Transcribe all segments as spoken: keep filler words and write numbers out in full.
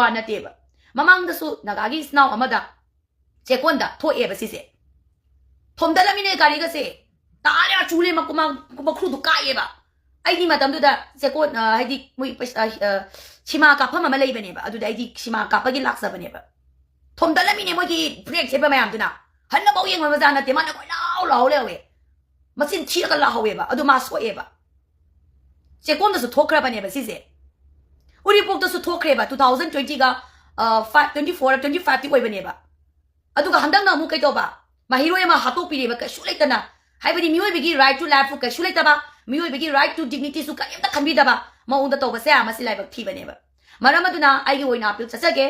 ꯋꯥ ꯅꯠꯇꯦꯕ꯫ ꯃꯃꯥꯡꯗꯁꯨ ꯅꯥꯒꯥꯒꯤ ꯏꯆꯤꯟ ꯏꯅꯥꯎ ꯑꯃꯗ ꯆꯦꯛꯀꯣꯟꯗ ꯊꯣꯛꯑꯦꯕ ꯁꯤꯁꯦ꯫ ꯊꯣꯝꯗꯠꯂꯝꯃꯤꯅꯦ ꯒꯥꯔꯤꯒꯁꯦ꯫ ꯇꯥꯔꯦ, ꯑꯆꯨꯂꯦ, ꯃꯈꯨ-, ꯃꯥ-, ꯃꯈ꯭ꯔꯨꯗꯨ ꯀꯥꯏꯑꯦꯕ꯫ ꯑꯩꯒꯤ ꯃꯇꯝꯗꯨꯗ ꯆꯦꯛꯀꯣꯟ, ꯑ, ꯍꯥꯏꯗꯤ ꯃꯣꯏ ꯄꯩꯁꯥ, ꯑ, ꯁꯤꯃꯥ ꯀꯥꯞꯐꯝ ꯑꯃ ꯂꯩꯕꯅꯦꯕ꯫ ꯑꯗꯨꯗ ꯑꯩꯗꯤ ꯁꯤꯃꯥ ꯀꯥꯞꯄꯒꯤ ꯂꯥꯛꯆꯕꯅꯦꯕ꯫ ꯊꯣꯝꯗꯠꯂꯝꯃꯤꯅꯦ ꯃꯣꯏꯒꯤ ꯕ꯭ꯔꯦꯛ ꯁꯦꯠꯄ ꯃꯌꯥꯝꯗꯨꯅ꯫ ꯍꯟꯅꯐꯥꯎ ꯌꯦꯡꯉꯝꯕꯖꯥꯠ ꯅꯠꯇꯦ꯫ ꯃꯥꯅ ꯀꯣꯏꯂꯥꯎ ꯂꯥꯎ ꯂꯩꯍꯧꯋꯦ꯫ ꯃꯆꯤꯟ ꯊꯤꯔꯒ ꯂꯥꯎꯍꯧꯋꯦꯕ꯫ ꯑꯗꯨ ꯃꯥ ꯁꯣꯛꯑꯦꯕ꯫ ꯆꯦꯛꯀꯣꯟꯗꯁꯨ ꯊꯣꯛꯈ꯭ꯔꯕꯅꯦꯕ ꯁꯤꯁꯦ꯫ ꯎꯔꯤꯄꯣꯛꯇꯁꯨ ꯊꯣꯛꯈ꯭ꯔꯦꯕ꯫ Two thousand twenty-ꯒ, ꯑ, five, twenty-four, twenty-five-ꯇꯤ ꯑꯣꯏꯕꯅꯦꯕ꯫ ꯑꯗꯨꯒ ꯍꯟꯗꯛꯅ ꯑꯃꯨꯛ ꯀꯩꯗꯧꯕ? ꯃꯍꯩꯔꯣꯏ ꯑꯃ ꯍꯥꯠꯇꯣꯛꯄꯤꯔꯦꯕ, ꯀꯩꯁꯨ ꯂꯩꯇꯅ꯫ ꯍꯥꯏꯕꯗꯤ ꯃꯤꯑꯣꯏꯕꯒꯤ right to life ꯀꯩꯁꯨ ꯂꯩꯇꯕ, ꯃꯤꯑꯣꯏꯕꯒꯤ right to dignity-ꯁꯨ ꯀꯔꯤꯝꯇ ꯈꯟꯕꯤꯗꯕ ꯃꯑꯣꯡꯗ ꯇꯧꯕꯁꯦ ꯃꯁꯤ ꯂꯥꯏꯕꯛ ꯊꯤꯕꯅꯦꯕ꯫ ꯃꯔꯝ ꯑꯗꯨꯅ ꯑꯩꯒꯤ ꯑꯣꯏꯅ appeal ꯆꯠꯆꯒꯦ꯫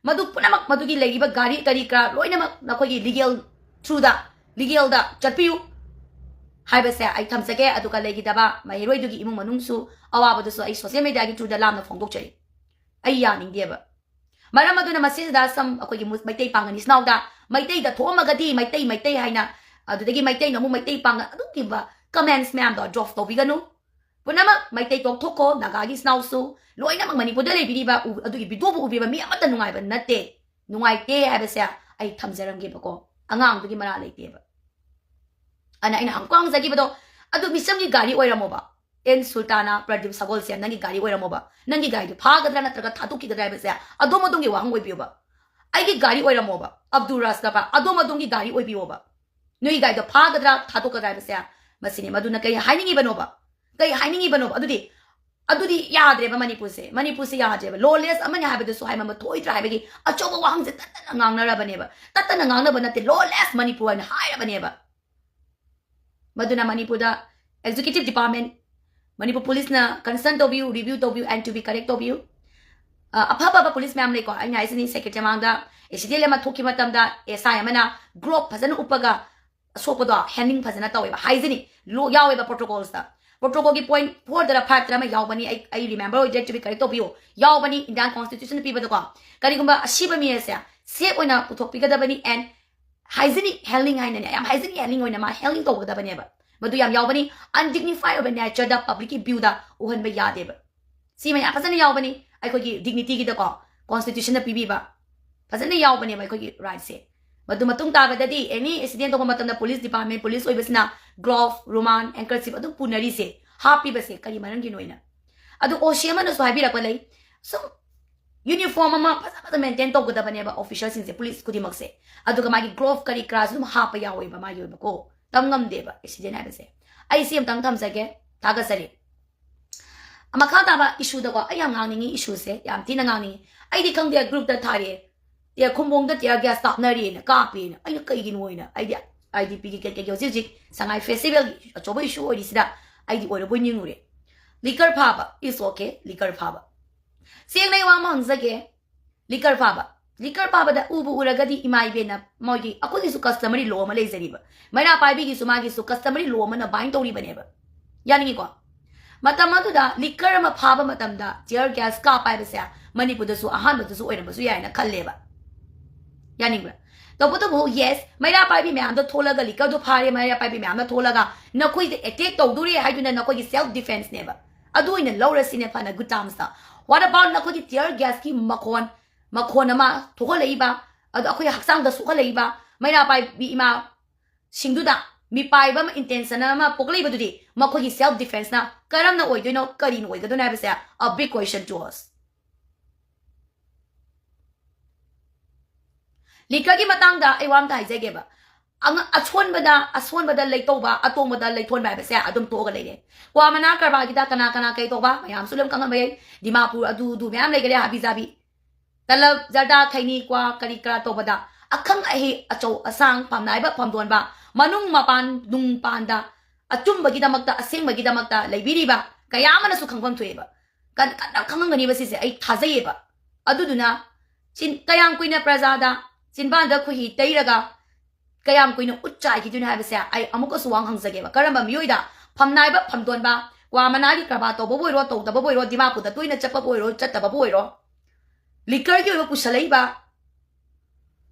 ꯃꯗꯨ ꯄꯨꯝꯅꯃꯛ, ꯃꯗꯨꯒꯤ ꯂꯩꯔꯤꯕ ꯒꯥꯔꯤ ꯀꯔꯤ ꯀꯔꯥ ꯂꯣꯏꯅꯃꯛ ꯅꯈꯣꯏꯒꯤ legal through-ꯗ, legal-ꯗ ꯆꯠꯄꯤꯌꯨ ꯍꯥꯏꯕꯁꯦ ꯑꯩ ꯊꯝꯖꯒꯦ꯫ ꯑꯗꯨꯒ ꯂꯩꯈꯤꯗꯕ ꯃꯍꯩꯔꯣꯏꯗꯨꯒꯤ ꯏꯃꯨꯡ ꯃꯅꯨꯡꯁꯨ ꯑꯋꯥꯕꯗꯨꯁꯨ ꯑꯩ social media-ꯒꯤ through-ꯗ ꯂꯥꯞꯅ ꯐꯣꯡꯗꯣꯛꯆꯔꯤ꯫ ꯑꯩ ꯌꯥꯅꯤꯡꯗꯦꯕ꯫ ꯃꯔꯝ ꯑꯗꯨꯅ ꯃꯁꯤꯗ ꯁꯝ ꯑꯩꯈꯣꯏꯒꯤ ꯃꯨ-, ꯃꯩꯇꯩ ꯄꯥꯡꯒꯜ ꯏꯆꯤꯟ ꯏꯅꯥꯎꯗ ꯃꯩꯇꯩꯗ ꯊꯣꯛꯑꯝꯃꯒꯗꯤ ꯃꯩꯇꯩ, ꯃꯩꯇꯩ ꯍꯥꯏꯅ, ꯑꯗꯨꯗꯒꯤ ꯃꯩꯇꯩꯅ ꯑꯃꯨꯛ ꯃꯩꯇꯩ ꯄꯥꯡꯒꯜ, ꯑꯗꯨꯒꯨꯝꯕ comments ꯃꯌꯥꯝꯗꯣ drop ꯇꯧꯕꯤꯒꯅꯨ꯫ ꯄꯨꯝꯅꯃꯛ ꯃꯩꯇꯩ ꯇꯣꯛꯊꯣꯛꯈꯣ, ꯅꯥꯒꯥꯒꯤ ꯏꯆꯤꯟ ꯏꯅꯥꯎꯁꯨ ꯂꯣꯏꯅꯃꯛ ꯃꯅꯤꯄꯨꯔꯗ ꯂꯩꯕꯤꯔꯤꯕ ꯎ-, ꯑꯗꯨꯒꯤ video-ꯕꯨ ꯎꯕꯤꯕ ꯃꯤ ꯑꯃꯠꯇ ꯅꯨꯡꯉꯥꯏꯕ ꯅꯠꯇꯦ꯫ ꯅꯨꯡꯉꯥꯏꯇꯦ ꯍꯥꯏꯕꯁꯦ ꯑꯩ ꯊꯝꯖꯔꯝꯒꯦꯕꯀꯣ꯫ ꯑꯉꯥꯡꯗꯨꯒꯤ ꯃꯔꯥꯜ ꯂꯩꯇꯦꯕ꯫ ꯑꯗꯨꯅ ꯑꯩꯅ ꯍꯪ-, ꯍꯪꯖꯈꯤꯕꯗꯣ, ꯑꯗꯨ ꯃꯤꯆꯝꯒꯤ ꯒꯥꯔꯤ ꯑꯣꯏꯔꯝꯃꯣꯕ꯫ ꯑꯦꯟ ꯁꯨꯜꯇꯥꯅꯥ, ꯄ꯭ꯔꯗꯤꯞ ꯁꯒꯣꯜꯁꯦꯝ, ꯅꯪꯒꯤ ꯒꯥꯔꯤ ꯑꯣꯏꯔꯝꯃꯣꯕ꯫ ꯅꯪꯒꯤ ꯒꯥꯔꯤꯗꯨ ꯐꯥꯒꯗ꯭ꯔꯥ ꯅꯠꯇ꯭ꯔꯒ ꯊꯥꯗꯣꯛꯈꯤꯒꯗ꯭ꯔꯥ ꯍꯥꯏꯕꯁꯦ ꯑꯗꯣꯝ ꯑꯗꯣꯝꯒꯤ ꯋꯥꯍꯪ ꯑꯣꯏꯕꯤꯌꯣꯕ꯫ ꯑꯩꯒꯤ ꯒꯥꯔꯤ ꯑꯣꯏꯔꯝꯃꯣꯕ, ꯑꯕꯗꯨꯜ ꯔꯥꯖ ꯀꯄꯥ, ꯑꯗꯣꯝ ꯑꯗꯣꯝꯒꯤ ꯒꯥꯔꯤ ꯑꯣꯏꯕꯤꯌꯣꯕ꯫ ꯅꯣꯏꯒꯤ ꯒꯥꯔꯤꯗꯣ ꯐꯥꯒꯗ꯭ꯔꯥ ꯊꯥꯗꯣꯛꯀꯗ꯭ꯔꯥ ꯍꯥꯏꯕꯁꯦ ꯃꯁꯤꯅꯤ꯫ ꯃꯗꯨꯅ ꯀꯔꯤ ꯍꯥꯏꯅꯤꯡꯉꯤꯕꯅꯣꯕ? ꯀꯔꯤ ꯍꯥꯏꯅꯤꯡꯉꯤꯕꯅꯣꯕ? ꯑꯗꯨꯗꯤ, ꯑꯗꯨꯗꯤ ꯌꯥꯗ꯭ꯔꯦꯕ ꯃꯅꯤꯄꯨꯔꯁꯦ꯫ ꯃꯅꯤꯄꯨꯔꯁꯦ ꯌꯥꯗ꯭ꯔꯦꯕ꯫ Lawless ꯑꯃꯅꯤ ꯍꯥꯏꯕꯗꯨꯁꯨ ꯍꯥꯏꯃꯟꯕ ꯊꯣꯛꯏꯗ꯭ꯔꯥ ꯍꯥꯏꯕꯒꯤ ꯑꯆꯧꯕ ꯋꯥꯍꯪꯁꯦ ꯇꯠꯇꯅ ꯉꯥꯡꯅꯔꯕꯅꯦꯕ꯫ ꯇꯠꯇꯅ ꯉꯥꯡꯅꯕ ꯅꯠꯇꯦ, lawless ꯃꯅꯤꯄꯨꯔ ꯍꯥꯏꯅ ꯍꯥꯏꯔꯕꯅꯦꯕ꯫ ꯃꯗꯨꯅ ꯃꯅꯤꯄꯨꯔꯗ executive department, ꯃꯅꯤꯄꯨꯔ police-ꯅ concern ꯇꯧꯕꯤꯌꯨ, review ꯇꯧꯕꯤꯌꯨ, and to be correct ꯇꯧꯕꯤꯌꯨ꯫ ꯑ, ꯑꯐ ꯑꯐꯕ police ꯃꯌꯥꯝ ꯂꯩꯀꯣ꯫ ꯑꯩꯅ ꯍꯥꯏꯁꯤꯅꯤ, secretary ꯃꯃꯥꯡꯗ accident ꯑꯃ ꯊꯣꯛꯈꯤꯕ ꯃꯇꯝꯗ S I ꯑꯃꯅ glove ꯐꯖꯅ ꯎꯞꯄꯒ ꯑꯁꯣꯛꯄꯗꯣ handling ꯐꯖꯅ ꯇꯧꯋꯦꯕ, hygienic ꯂꯣ-, ꯌꯥꯎꯋꯦꯕ protocol-ꯗ꯫ Protocol-ꯒꯤ point four-ꯗꯔ five-ꯇꯔ ꯑꯃ ꯌꯥꯎꯕꯅꯤ, ꯑꯩ, ꯑꯩ remember ꯑꯣꯏꯗ꯭ꯔꯦ, to be correct ꯇꯧꯕꯤꯌꯨ꯫ ꯌꯥꯎꯕꯅꯤ Indian Constitution-ꯅ ꯄꯤꯕꯗꯀꯣ꯫ ꯀꯔꯤꯒꯨꯝꯕ ꯑꯁꯤꯕ ꯃꯤ ꯑꯁꯦ safe ꯑꯣꯏꯅ ꯄꯨꯊꯣꯛꯄꯤꯒꯗꯕꯅꯤ and hygienic handling ꯍꯥꯏꯅꯅꯦ, ꯌꯥꯝ hygienic handling ꯑꯣꯏꯅ ꯃꯥ handling ꯇꯧꯒꯗꯕꯅꯦꯕ꯫ ꯃꯗꯨ ꯌꯥꯝ ꯌꯥꯎꯕꯅꯤ꯫ Undignified ꯑꯣꯏꯕ nature-ꯗ public-ꯀꯤ view-ꯗ ꯎꯍꯟꯕ ꯌꯥꯗꯦꯕ꯫ ꯁꯤ ꯃꯌꯥꯝ ꯐꯖꯅ ꯌꯥꯎꯕꯅꯤ ꯑꯩꯈꯣꯏꯒꯤ dignity-ꯒꯤꯗꯀꯣ꯫ ꯀꯣꯟꯁꯇꯤꯇ꯭ꯌꯨꯁꯟꯅ ꯄꯤꯕꯤꯕ ꯐꯖꯅ ꯌꯥꯎꯕꯅꯦꯕ ꯑꯩꯈꯣꯏꯒꯤ ꯔꯥꯏꯠꯁꯦ꯫ ꯃꯗꯨ ꯃꯇꯨꯡ ꯇꯥꯕꯗꯗꯤ ꯑꯦꯅꯤ ꯑꯦꯛꯁꯤꯗꯦꯟ ꯇꯧꯕ ꯃꯇꯝꯗ ꯄꯨꯂꯤꯁ ꯗꯤꯄꯥꯔꯠꯃꯦꯟ, ꯄꯨꯂꯤꯁ ꯑꯣꯏꯕꯁꯤꯅ ꯒ꯭ꯂꯣꯚ, ꯔꯨꯃꯥꯟ, ꯍꯦꯡꯀꯔꯆꯤꯞ ꯑꯗꯨꯝ ꯄꯨꯅꯔꯤꯁꯦ ꯍꯥꯞꯄꯤꯕꯁꯦ ꯀꯔꯤ ꯃꯔꯝꯒꯤꯅꯣ ꯍꯥꯏꯅ꯫ ꯑꯗꯨ ꯑꯣ ꯁꯤ ꯑꯃꯅꯁꯨ ꯍꯥꯏꯕꯤꯔꯛꯄ ꯂꯩ, ꯁꯨꯝ ꯌꯨꯅꯤꯐꯣꯔꯝ ꯑꯃ ꯐꯖ ꯐꯖ ꯃꯦꯟꯇꯦꯟ ꯇꯧꯒꯗꯕꯅꯦꯕ ꯑꯣꯐꯤꯁꯔꯁꯤꯡꯁꯦ, ꯄꯨꯂꯤꯁ ꯈꯨꯗꯤꯡꯃꯛꯁꯦ꯫ ꯑꯗꯨꯒ ꯃꯥꯒꯤ ꯒ꯭ꯂꯣꯚ ꯀꯔꯤ ꯀꯔꯥꯁꯨ ꯑꯗꯨꯝ ꯍꯥꯞꯄ ꯌꯥꯎꯋꯦꯕ ꯃꯥꯒꯤ ꯑꯣꯏꯕꯀꯣ꯫ ꯇꯝ ꯉꯝꯗꯦꯕ ꯑꯦꯛꯁꯤꯗꯦꯟ ꯍꯥꯏꯕꯁꯦ꯫ ꯑꯩ ꯁꯤ ꯑꯃꯇꯪ ꯊꯝꯖꯒꯦ, ꯊꯥꯒꯠꯆꯔꯤ꯫ ꯃꯈꯥ ꯇꯥꯕ ꯏꯁꯨꯗꯀꯣ ꯑꯩ ꯌꯥꯝ ꯉꯥꯡꯅꯤꯡꯉꯤ, ꯏꯁꯨꯁꯦ ꯌꯥꯝ ꯊꯤꯅ ꯉꯥꯡꯅꯤꯡꯉꯤ꯫ ꯑꯩꯗꯤ ꯈꯪꯗꯦ, ꯒ꯭ꯔꯨꯞꯇ ꯊꯥꯔꯛꯑꯦ, ꯇꯤꯌꯔ ꯈꯨꯝꯕꯣꯡꯗ ꯇꯤꯌꯔ ꯒ꯭ꯌꯥꯁ ꯀꯥꯞꯅꯔꯦꯅ, ꯀꯥꯞꯄꯦꯅ꯫ ꯑꯩꯅ ꯀꯩꯒꯤꯅꯣ ꯍꯥꯏꯅ, ꯑꯩꯗꯤ ꯑꯥꯏ ꯗꯤ ꯄꯤꯒꯤ ꯀꯩꯀꯩꯒꯤ ꯍꯧꯖꯤꯛ ꯍꯧꯖꯤꯛ ꯁꯉꯥꯏ ꯐꯦꯁꯇꯤꯚꯦꯜꯒꯤ ꯑꯆꯧꯕ ꯏꯁꯨ ꯑꯣꯏꯔꯤꯁꯤꯗ ꯑꯩꯗꯤ ꯑꯣꯏꯔꯕꯣꯏ ꯅꯤꯡꯉꯨꯔꯦ꯫ ꯂꯤꯀꯔ ꯐꯥꯕ is okay, ꯂꯤꯀꯔ ꯐꯥꯕ꯫ ꯁꯦꯡꯅ ꯑꯩ ꯋꯥ ꯑꯃ ꯍꯪꯖꯒꯦ, ꯂꯤꯀꯔ ꯐꯥꯕ, ꯂꯤꯀꯔ ꯐꯥꯕꯗ ꯎꯕꯨ ꯎꯔꯒꯗꯤ ꯏꯃꯥ ꯏꯕꯦꯟꯅ ꯃꯣꯏꯒꯤ, ꯑꯩꯈꯣꯏꯒꯤꯁꯨ ꯀꯁꯇꯃꯔꯤ ꯂꯣ ꯑꯃ ꯂꯩꯖꯔꯤꯕ, ꯃꯩꯔꯥ ꯄꯥꯏꯕꯤꯒꯤꯁꯨ ꯃꯥꯒꯤꯁꯨ ꯀꯁꯇꯃꯔꯤ ꯂꯣ ꯑꯃꯅ ꯕꯥꯏꯟ ꯇꯧꯔꯤꯕꯅꯦꯕ꯫ ꯌꯥꯅꯤꯡꯉꯤꯀꯣ? ꯃꯇꯝ ꯑꯗꯨꯗ ꯂꯤꯀꯔ ꯑꯃ ꯐꯥꯕ ꯃꯇꯝꯗ ꯇꯤꯌꯔ ꯒ꯭ꯌꯥꯁ ꯀꯥꯞꯄ ꯍꯥꯏꯕꯁꯦ ꯃꯅꯤꯄꯨꯔꯗꯁꯨ ꯑꯍꯥꯟꯕꯗꯁꯨ ꯑꯣꯏꯔꯝꯕꯁꯨ ꯌꯥꯏꯅ ꯈꯜꯂꯦꯕ꯫ ꯌꯥꯅꯤꯡꯕ꯭ꯔꯥ? ꯇꯧꯕꯇꯕꯨ, ꯌꯦꯁ, ꯃꯩꯔꯥ ꯄꯥꯏꯕꯤ ꯃꯌꯥꯝꯗꯣ ꯊꯣꯛꯂꯒ, ꯂꯤꯀꯔꯗꯣ ꯐꯥꯔꯦ, ꯃꯩꯔꯥ ꯄꯥꯏꯕꯤ ꯃꯌꯥꯝꯅ ꯊꯣꯛꯂꯒ ꯅꯈꯣꯏꯗ ꯑꯦꯇꯦꯛ ꯇꯧꯗꯣꯔꯦ ꯍꯥꯏꯗꯨꯅ ꯅꯈꯣꯏꯒꯤ ꯁꯦꯜꯐ ꯗꯤꯐꯦꯟꯁꯅꯦꯕ꯫ ꯑꯗꯨ ꯑꯣꯏꯅ ꯂꯧꯔꯁꯤꯅꯦ ꯐꯅ ꯒꯨꯗ ꯇꯥꯝꯁꯇ꯫ What about ꯅꯈꯣꯏꯒꯤ ꯇꯤꯌꯔ ꯒ꯭ꯌꯥꯁꯀꯤ ꯃꯈꯣꯟ, ꯃꯈꯣꯟ ꯑꯃ ꯊꯣꯛꯍꯜꯂꯛꯏꯕ, ꯑꯗꯣ ꯑꯩꯈꯣꯏ ꯍꯛꯆꯥꯡꯗ ꯁꯣꯛꯍꯜꯂꯛꯏꯕ, ꯃꯩꯔꯥ ꯄꯥꯏꯕꯤ ꯏꯃꯥ ꯁꯤꯡꯗꯨꯗ ꯃꯤꯄꯥꯏꯕ ꯑꯃ, ꯏꯟꯇꯦꯟꯁꯟ ꯑꯃ ꯄꯣꯛꯂꯛꯏꯕꯗꯨꯗꯤ ꯃꯈꯣꯏꯒꯤ ꯁꯦꯜꯐ ꯗꯤꯐꯦꯟꯁꯅ ꯀꯔꯝꯅ ꯑꯣꯏꯗꯣꯏꯅꯣ, ꯀꯔꯤꯅ ꯑꯣꯏꯒꯗꯣꯏꯅꯣ ꯍꯥꯏꯕꯁꯦ a big question to us꯫ ꯂꯤꯀꯔꯒꯤ ꯃꯇꯥꯡꯗ ꯑꯩ ꯋꯥ ꯑꯝꯇ ꯍꯥꯏꯖꯒꯦꯕ꯫ ꯑꯉ-, ꯑꯁꯣꯟꯕꯗ, ꯑꯁꯣꯟꯕꯗ ꯂꯩꯇꯧꯕ, ꯑꯇꯣꯡꯕꯗ ꯂꯩꯊꯣꯟꯕ ꯍꯥꯏꯕꯁꯦ ꯑꯗꯨꯝ ꯊꯣꯛꯑꯒ ꯂꯩꯔꯦ꯫ ꯀ꯭ꯋꯥ ꯃꯅꯥ ꯀꯔꯕꯥꯔꯒꯤꯗ ꯀꯅꯥ ꯀꯅꯥ ꯀꯩ ꯇꯧꯕ ꯃꯌꯥꯝꯁꯨ ꯂꯣꯏ ꯈꯪꯉꯝꯕ ꯌꯥꯏ꯫ ꯗꯤꯃꯥꯄꯨꯔ ꯑꯗꯨ ꯑꯗꯨ ꯃꯌꯥꯝ ꯂꯩꯈꯔꯦ, ꯍꯥꯕꯤ ꯖꯥꯕꯤ꯫ ꯇꯂꯕ, ꯖꯔꯗꯥ, ꯈꯩꯅꯤ, ꯀ꯭ꯋꯥ ꯀꯔꯤ ꯀꯔꯥ ꯇꯧꯕꯗ ꯑꯈꯪ ꯑꯍꯩ ꯑꯆꯧ ꯑꯁꯥꯡ ꯐꯝꯅꯥꯏꯕ ꯐꯝꯗꯣꯟꯕ ꯃꯅꯨꯡ ꯃꯄꯥꯟ ꯅꯨꯡ ꯄꯥꯟꯗ ꯑꯆꯨꯝꯕꯒꯤꯗꯃꯛꯇ, ꯑꯁꯦꯡꯕꯒꯤꯗꯃꯛꯇ ꯂꯩꯕꯤꯔꯤꯕ ꯀꯌꯥ ꯑꯃꯅꯁꯨ ꯈꯪꯐꯝ ꯊꯣꯛꯑꯦꯕ꯫ ꯀꯟ-, ꯀꯟꯅ ꯈꯪꯉꯝꯒꯅꯤꯕ ꯁꯤꯁꯦ, ꯑꯩ ꯊꯥꯖꯩꯌꯦꯕ꯫ ꯑꯗꯨꯗꯨꯅ ꯆꯤꯟ-, ꯀꯌꯥꯝ ꯀꯨꯏꯅ ꯄ꯭ꯔꯖꯥꯗ ꯆꯤꯟꯕꯥꯟꯗ ꯈꯣꯏꯍꯤ ꯇꯩꯔꯒ ꯀꯌꯥꯝ ꯀꯨꯏꯅ ꯎꯠ ꯆꯥꯏꯈꯤꯗꯣꯏꯅꯣ ꯍꯥꯏꯕꯁꯦ ꯑꯩ ꯑꯃꯨꯛꯀꯁꯨ ꯋꯥꯍꯪ ꯍꯪꯖꯒꯦꯕ꯫ ꯀꯔꯝꯕ ꯃꯤꯑꯣꯏꯗ ꯐꯝꯅꯥꯏꯕ ꯐꯝꯗꯣꯟꯕ, ꯀ꯭ꯋꯥ ꯃꯅꯥꯒꯤ ꯀꯔꯕꯥꯔ ꯇꯧꯕꯕꯨ ꯑꯣꯏꯔꯣ, ꯇꯧꯗꯕꯕꯨ ꯑꯣꯏꯔꯣ, ꯗꯤꯃꯥꯄꯨꯔꯗ ꯇꯣꯏꯅ ꯆꯠꯄꯕꯨ ꯑꯣꯏꯔꯣ, ꯆꯠꯇꯕꯕꯨ ꯑꯣꯏꯔꯣ, ꯂꯤꯀꯔꯒꯤ ꯑꯣꯏꯕ ꯄꯨꯁꯜꯂꯛꯏꯕ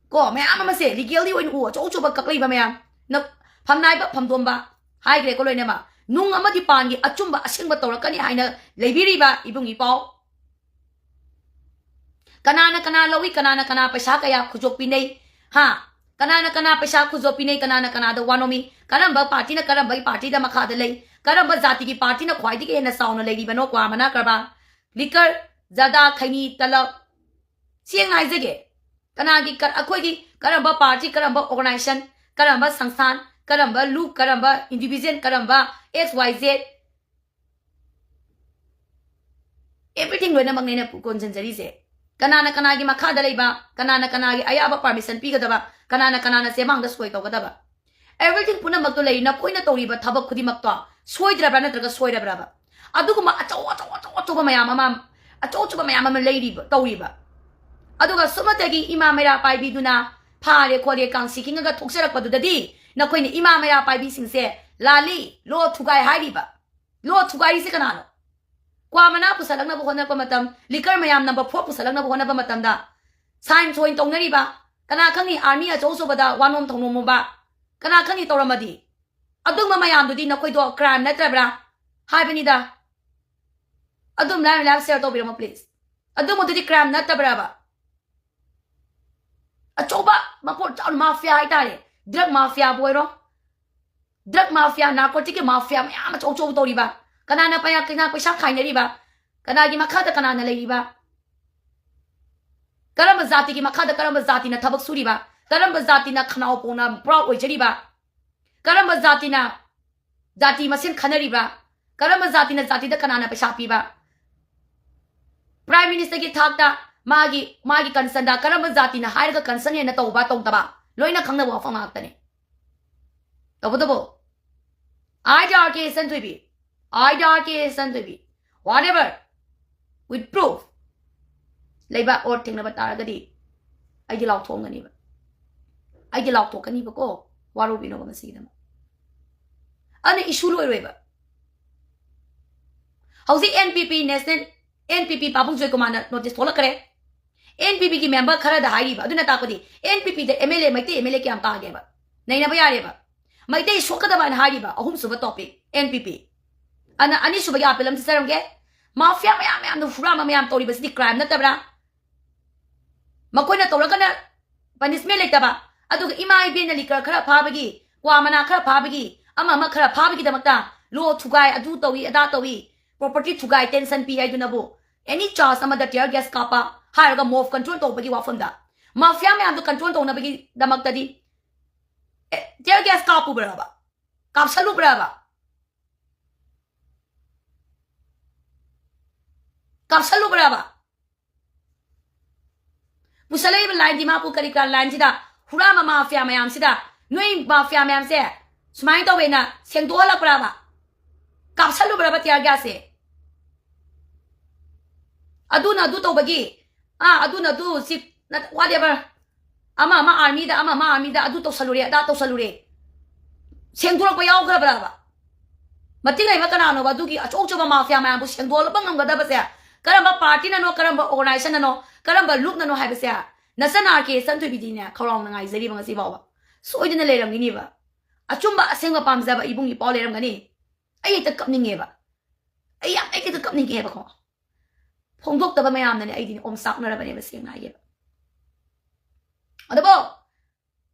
ꯀꯣ ꯃꯌꯥꯝ ꯑꯃꯁꯦ, ꯂꯤꯒꯦꯜꯂꯤ ꯑꯣꯏꯅ ꯎ ꯑꯆꯧ ꯑꯆꯧꯕ ꯀꯛꯂꯛꯏꯕ ꯃꯌꯥꯝ, ꯅ-, ꯐꯝꯅꯥꯏꯕ ꯐꯝꯗꯣꯟꯕ ꯍꯥꯏꯈ꯭ꯔꯦꯀꯣ ꯂꯣꯏꯅꯃꯛ꯫ ꯅꯨꯡ ꯑꯃꯗꯤ ꯄꯥꯟꯒꯤ ꯑꯆꯨꯝꯕ ꯑꯁꯦꯡꯕ ꯇꯧꯔꯛꯀꯅꯤ ꯍꯥꯏꯅ ꯂꯩꯕꯤꯔꯤꯕ ꯏꯕꯨꯡ ꯏꯄꯥꯎ, ꯀꯅꯥꯅ ꯀꯅꯥ ꯂꯧꯏ, ꯀꯅꯥꯅ ꯀꯅꯥ ꯄꯩꯁꯥ ꯀꯌꯥ ꯈꯨꯖꯣꯞ ꯄꯤꯅꯩ? ꯍꯥ? ꯀꯅꯥꯅ ꯀꯅꯥ ꯄꯩꯁꯥ ꯈꯨꯖꯣꯞ ꯄꯤꯅꯩ, ꯀꯅꯥꯅ ꯀꯅꯥꯗ ꯋꯥꯅꯣꯝꯃꯤ? ꯀꯔꯝꯕ ꯄꯥꯔꯇꯤꯅ ꯀꯔꯝꯕꯒꯤ ꯄꯥꯔꯇꯤꯗ ꯃꯈꯥꯗ ꯂꯩ? ꯀꯔꯝꯕ ꯖꯥꯇꯤꯒꯤ ꯄꯥꯔꯇꯤꯅ ꯈ꯭ꯋꯥꯏꯗꯒꯤ ꯍꯦꯟꯅ ꯆꯥꯎꯅ ꯂꯩꯔꯤꯕꯅꯣ? ꯀ꯭ꯋꯥ, ꯃꯅꯥ ꯀꯔꯕꯥꯔ, ꯂꯤꯀꯔ, ꯖꯔꯗꯥ, ꯈꯩꯅꯤ, ꯇꯂꯕ꯫ ꯁꯦꯡꯅ ꯍꯥꯏꯖꯒꯦ, ꯀꯅꯥꯒꯤ ꯀ-, ꯑꯩꯈꯣꯏꯒꯤ ꯀꯔꯝꯕ ꯄꯥꯔꯇꯤ, ꯀꯔꯝꯕ ꯑꯣꯔꯒꯅꯥꯏꯖꯦꯁꯟ, ꯀꯔꯝꯕ ꯁꯪꯁꯊꯥꯟ, ꯀꯔꯝꯕ ꯂꯨꯞ, ꯀꯔꯝꯕ ꯏꯟꯗꯤꯕꯤꯖꯨꯋꯦꯜ, ꯀꯔꯝꯕ X Y Z, everything ꯂꯣꯏꯅꯃꯛꯅꯦ ꯑꯩꯅ ꯄꯨ-, ꯀꯣꯟꯁꯤꯟꯖꯔꯤꯁꯦ꯫ ꯀꯅꯥꯅ ꯀꯅꯥꯒꯤ ꯃꯈꯥꯗ ꯂꯩꯕ, ꯀꯅꯥꯅ ꯀꯅꯥꯒꯤ ꯑꯌꯥꯕ ꯄꯥꯔꯃꯤꯁꯟ ꯄꯤꯒꯗꯕ, ꯀꯅꯥꯅ ꯀꯅꯥꯅ ꯆꯦꯕꯥꯡꯗ ꯁꯣꯏ ꯇꯧꯒꯗꯕ, everything ꯄꯨꯝꯅꯃꯛꯇꯣ ꯂꯩꯔꯤ꯫ ꯅꯈꯣꯏꯅ ꯇꯧꯔꯤꯕ ꯊꯕꯛ ꯈꯨꯗꯤꯡꯃꯛꯇꯣ ꯁꯣꯏꯗ꯭ꯔꯕ꯭ꯔꯥ ꯅꯠꯇ꯭ꯔꯒ ꯁꯣꯏꯔꯕ꯭ꯔꯕ? ꯑꯗꯨꯒꯨꯝꯕ ꯑꯆꯧ ꯑꯆꯧ ꯑꯆꯧ ꯑꯆꯧꯕ ꯃꯌꯥꯝ ꯑꯃ, ꯑꯆꯧ ꯑꯆꯧꯕ ꯃꯌꯥꯝ ꯑꯃ ꯂꯩꯔꯤꯕ, ꯇꯧꯔꯤꯕ꯫ ꯑꯗꯨꯒ ꯁꯨꯞꯅꯇꯒꯤ ꯏꯃꯥ ꯃꯩꯔꯥ ꯄꯥꯏꯕꯤꯗꯨꯅ ꯐꯥꯔꯦ ꯈꯣꯠꯂꯦ ꯀꯥꯡꯁꯤ ꯈꯤꯡꯉꯒ ꯊꯣꯛꯆꯔꯛꯄꯗꯨꯗꯗꯤ ꯅꯈꯣꯏꯅ ꯏꯃꯥ ꯃꯩꯔꯥ ꯄꯥꯏꯕꯤꯁꯤꯡꯁꯦ ꯂꯥꯜꯂꯤ, ꯂꯣ ꯊꯨꯒꯥꯏ ꯍꯥꯏꯔꯤꯕ꯫ ꯂꯣ ꯊꯨꯒꯥꯏꯔꯤꯁꯦ ꯀꯅꯥꯅꯣ? ꯀ꯭ꯋꯥ ꯃꯅꯥ ꯄꯨꯁꯜꯂꯛꯅꯕ ꯍꯣꯠꯅꯔꯛꯄ ꯃꯇꯝ, ꯂꯤꯀꯔ ꯃꯌꯥꯝ ꯅꯝꯕꯔ ꯐꯣꯔ ꯄꯨꯁꯜꯂꯛꯅꯕ ꯍꯣꯠꯅꯕ ꯃꯇꯝꯗ ꯁꯥꯏꯟ ꯁꯣꯏꯟ ꯇꯧꯅꯔꯤꯕ, ꯀꯅꯥ ꯈꯪꯅꯤ ꯑꯥꯔꯃꯤ ꯑꯆꯧ ꯑꯆꯧꯕꯗ ꯋꯥꯅꯣꯝ ꯊꯧꯅꯣꯝꯃꯨꯕ, ꯀꯅꯥ ꯈꯪꯅꯤ ꯇꯧꯔꯝꯃꯗꯤ? ꯑꯗꯨꯒꯨꯝꯕ ꯃꯌꯥꯝꯗꯨꯗꯤ ꯅꯈꯣꯏꯗꯣ ꯀ꯭ꯔꯥꯏꯝ ꯅꯠꯇ꯭ꯔꯕ꯭ꯔꯥ ꯍꯥꯏꯕꯅꯤꯗ꯫ ꯑꯗꯨꯝ ꯂꯥꯏꯚ ꯂꯥꯏꯚ ꯁꯤꯌꯔ ꯇꯧꯕꯤꯔꯝꯃꯣ ꯄ꯭ꯂꯤꯖ꯫ ꯑꯗꯨꯝꯕꯗꯨꯗꯤ ꯀ꯭ꯔꯥꯏꯝ ꯅꯠꯇꯕ꯭ꯔꯕ? ꯑꯆꯧꯕ ꯃꯄꯣꯠ ꯆꯥꯎꯅ ꯃꯥꯐꯤꯌꯥ ꯍꯥꯏꯇꯥꯔꯦ, ꯗ꯭ꯔꯒ ꯃꯥꯐꯤꯌꯥꯕꯨ ꯑꯣꯏꯔꯣ, ꯗ꯭ꯔꯒ ꯃꯥꯐꯤꯌꯥ, ꯅꯥꯔꯀꯣꯇꯤꯛꯀꯤ ꯃꯥꯐꯤꯌꯥ ꯃꯌꯥꯝ ꯑꯆꯧ ꯑꯆꯧꯕ ꯇꯧꯔꯤꯕ, ꯀꯅꯥꯅ ꯄꯩꯁꯥ, ꯀꯅꯥ ꯄꯩꯁꯥ ꯈꯥꯏꯅꯔꯤꯕ, ꯀꯅꯥꯒꯤ ꯃꯈꯥꯗ ꯀꯅꯥꯅ ꯂꯩꯔꯤꯕ, ꯀꯔꯝꯕ ꯖꯥꯇꯤꯒꯤ ꯃꯈꯥꯗ ꯀꯔꯝꯕ ꯖꯥꯇꯤꯅ ꯊꯕꯛ ꯁꯨꯔꯤꯕ, ꯀꯔꯝꯕ ꯖꯥꯇꯤꯅ ꯈꯅꯥꯎ ꯄꯣꯡꯅ ꯄ꯭ꯔꯥꯎꯗ ꯑꯣꯏꯖꯔꯤꯕ, ꯀꯔꯝꯕ ꯖꯥꯇꯤꯅ ꯖꯥꯇꯤ ꯃꯁꯦꯟ ꯈꯟꯅꯔꯤꯕ, ꯀꯔꯝꯕ ꯖꯥꯇꯤꯅ ꯖꯥꯇꯤꯗ ꯀꯅꯥꯅ ꯄꯩꯁꯥ ꯄꯤꯕ, ꯄ꯭ꯔꯥꯏꯝ ꯃꯤꯅꯤꯁꯇꯔꯒꯤ ꯊꯥꯛꯇ ꯃꯥꯒꯤ, ꯃꯥꯒꯤ ꯀꯟꯁꯔꯟꯗ ꯀꯔꯝꯕ ꯖꯥꯇꯤꯅ ꯍꯥꯏꯔꯒ ꯀꯟꯁꯔꯟ ꯍꯦꯟꯅ ꯇꯧꯕ ꯇꯧꯗꯕ ꯂꯣꯏꯅ ꯈꯪꯅꯕ ꯋꯥꯐꯝ ꯉꯥꯛꯇꯅꯤ꯫ ꯇꯧꯕꯇꯕꯨ, I D R K Santhoibi, I D R K Santhoibi, whatever, with proof ꯂꯩꯕ or ꯊꯦꯡꯅꯕ ꯇꯥꯔꯒꯗꯤ ꯑꯩꯗꯤ ꯂꯥꯎꯊꯣꯛꯑꯝꯒꯅꯤꯕ꯫ ꯑꯩꯗꯤ ꯂꯥꯎꯊꯣꯛꯀꯅꯤꯕꯀꯣ, ꯋꯥꯔꯧꯕꯤꯅꯣꯕ ꯃꯁꯤꯒꯤꯗꯃꯛ꯫ ꯑꯗꯨꯅ ꯏꯁꯨ ꯂꯣꯏꯔꯣꯏꯕ꯫ ꯍꯧꯖꯤꯛ N P P, National N P P, ꯄꯥꯕꯨꯡ ꯖꯣꯏꯀꯨꯃꯥꯔꯅ ꯅꯣꯇꯤꯁ ꯊꯣꯛꯂꯛꯈ꯭ꯔꯦ꯫ N P P ꯒꯤ ꯃꯦꯝꯕꯔ ꯈꯔꯗ ꯍꯥꯏꯔꯤꯕ, ꯑꯗꯨꯅ ꯇꯥꯛꯄꯗꯤ N P P the M L A, Meitei M L A ꯀꯌꯥꯝ ꯇꯥꯒꯦꯕ? ꯅꯩꯅꯕ ꯌꯥꯔꯦꯕ꯫ ꯃꯩꯇꯩ ꯁꯣꯛꯀꯗꯕ ꯍꯥꯏꯅ ꯍꯥꯏꯔꯤꯕ ꯑꯍꯨꯝꯁꯨꯕ ꯇꯣꯄꯤꯛ, N P P꯫ ꯑꯗꯨꯅ ꯑꯅꯤꯁꯨꯕꯒꯤ ꯑꯥꯄꯤꯜ ꯑꯃ ꯆꯠꯆꯔꯝꯒꯦ꯫ ꯃꯥꯐꯤꯌꯥ ꯃꯌꯥꯝ ꯃꯌꯥꯝꯗꯣ ꯍꯨꯔꯥꯟꯕ ꯃꯌꯥꯝ ꯇꯧꯔꯤꯕꯁꯤꯗꯤ ꯀ꯭ꯔꯥꯏꯝ ꯅꯠꯇꯕ꯭ꯔꯥ? ꯃꯈꯣꯏꯅ ꯇꯧꯔꯒꯅ punishment ꯂꯩꯇꯕ, ꯑꯗꯨꯒ ꯏꯃꯥ ꯏꯕꯦꯟꯅ liquor ꯈꯔ ꯐꯥꯕꯒꯤ, ꯀ꯭ꯋꯥ ꯃꯅꯥ ꯈꯔ ꯐꯥꯕꯒꯤ, ꯑꯃ ꯑꯃ ꯈꯔ ꯐꯥꯕꯒꯤꯗꯃꯛꯇ law ꯊꯨꯒꯥꯏ, ꯑꯗꯨ ꯇꯧꯏ, ꯑꯗꯥ ꯇꯧꯏ, property ꯊꯨꯒꯥꯏ, tension ꯄꯤ ꯍꯥꯏꯗꯨꯅꯕꯨ any chance ꯑꯃꯗ tear gas ꯀꯥꯞꯄ ꯍꯥꯏꯔꯒ mob control ꯇꯧꯕꯒꯤ ꯋꯥꯐꯝꯗ, mafia ꯃꯌꯥꯝꯗꯣ control ꯇꯧꯅꯕꯒꯤꯗꯃꯛꯇꯗꯤ, ꯑꯦ, tear gas ꯀꯥꯞꯄꯨꯕ꯭ꯔꯕ? ꯀꯥꯞꯁꯜꯂꯨꯕ꯭ꯔꯕ? ꯀꯥꯞꯁꯜꯂꯨꯕ꯭ꯔꯕ? ꯄꯨꯁꯜꯂꯛꯏꯕ line ꯗꯤꯃꯥꯄꯨꯔ ꯀꯔꯤ ꯀꯔꯥ line ꯁꯤꯗ ꯍꯨꯔꯥꯟꯕ mafia ꯃꯌꯥꯝꯁꯤꯗ, ꯅꯣꯏ mafia ꯃꯌꯥꯝꯁꯦ ꯁꯨꯃꯥꯏꯅ ꯇꯧꯋꯦꯅ ꯁꯦꯡꯗꯣꯛꯍꯜꯂꯛꯄ꯭ꯔꯕ? ꯀꯥꯞꯁꯜꯂꯨꯕ꯭ꯔꯕ tear gas ꯁꯦ? ꯑꯗꯨꯅ ꯑꯗꯨ ꯇꯧꯕꯒꯤ, ꯑꯥ, ꯑꯗꯨꯅ ꯑꯗꯨ ꯁꯤ ꯅꯠ-, whatever, ꯑꯃ ꯑꯃ army ꯗ, ꯑꯃ ꯑꯃ army ꯗ ꯑꯗꯨ ꯇꯧꯁꯜꯂꯨꯔꯦ, ꯑꯗꯥ ꯇꯧꯁꯜꯂꯨꯔꯦ, ꯁꯦꯡꯗꯣꯔꯛꯄ ꯌꯥꯎꯈ꯭ꯔꯕ꯭ꯔꯕ? ꯃꯇꯤꯛ ꯂꯩꯕ ꯀꯅꯥꯅꯣꯕ ꯑꯗꯨꯒꯤ ꯑꯆꯧ ꯑꯆꯧꯕ mafia ꯃꯌꯥꯝꯕꯨ ꯁꯦꯡꯗꯣꯛꯂꯛꯄ ꯉꯝꯒꯗꯕꯁꯦ? ꯀꯔꯝꯕ party ꯅꯅꯣ, ꯀꯔꯝꯕ organization ꯅꯅꯣ, ꯀꯔꯝꯕ ꯂꯨꯞꯅꯅꯣ ꯍꯥꯏꯕꯁꯦ ꯅꯆꯟ ꯑꯥꯔ ꯀꯦ ꯁꯟꯊꯣꯏꯕꯤꯗꯤꯅꯦ ꯈꯧꯔꯥꯡꯅ ꯉꯥꯏꯖꯔꯤꯕ ꯉꯁꯤ ꯐꯥꯎꯕ꯫ ꯁꯣꯏꯗꯅ ꯂꯩꯔꯝꯒꯤꯅꯤꯕ꯫ ꯑꯆꯨꯝꯕ ꯑꯁꯦꯡꯕ ꯄꯥꯝꯖꯕ ꯏꯕꯨꯡ ꯏꯄ꯭ꯋꯥ ꯂꯩꯔꯝꯒꯅꯤ꯫ ꯑꯩ ꯍꯦꯛꯇ ꯀꯞꯅꯤꯡꯉꯦꯕ꯫ ꯑꯩ ꯌꯥꯝ ꯑꯩ ꯍꯦꯛꯇ ꯀꯞꯅꯤꯡꯉꯦꯕꯀꯣ꯫ ꯐꯣꯡꯗꯣꯛꯇꯕ ꯃꯌꯥꯝꯅꯅꯦ ꯑꯩꯗꯤꯅꯦ ꯑꯣꯝꯆꯥꯛꯅꯔꯕꯅꯦꯕ, ꯁꯦꯡꯅ ꯍꯥꯏꯒꯦꯕ꯫ ꯑꯗꯨꯕꯨ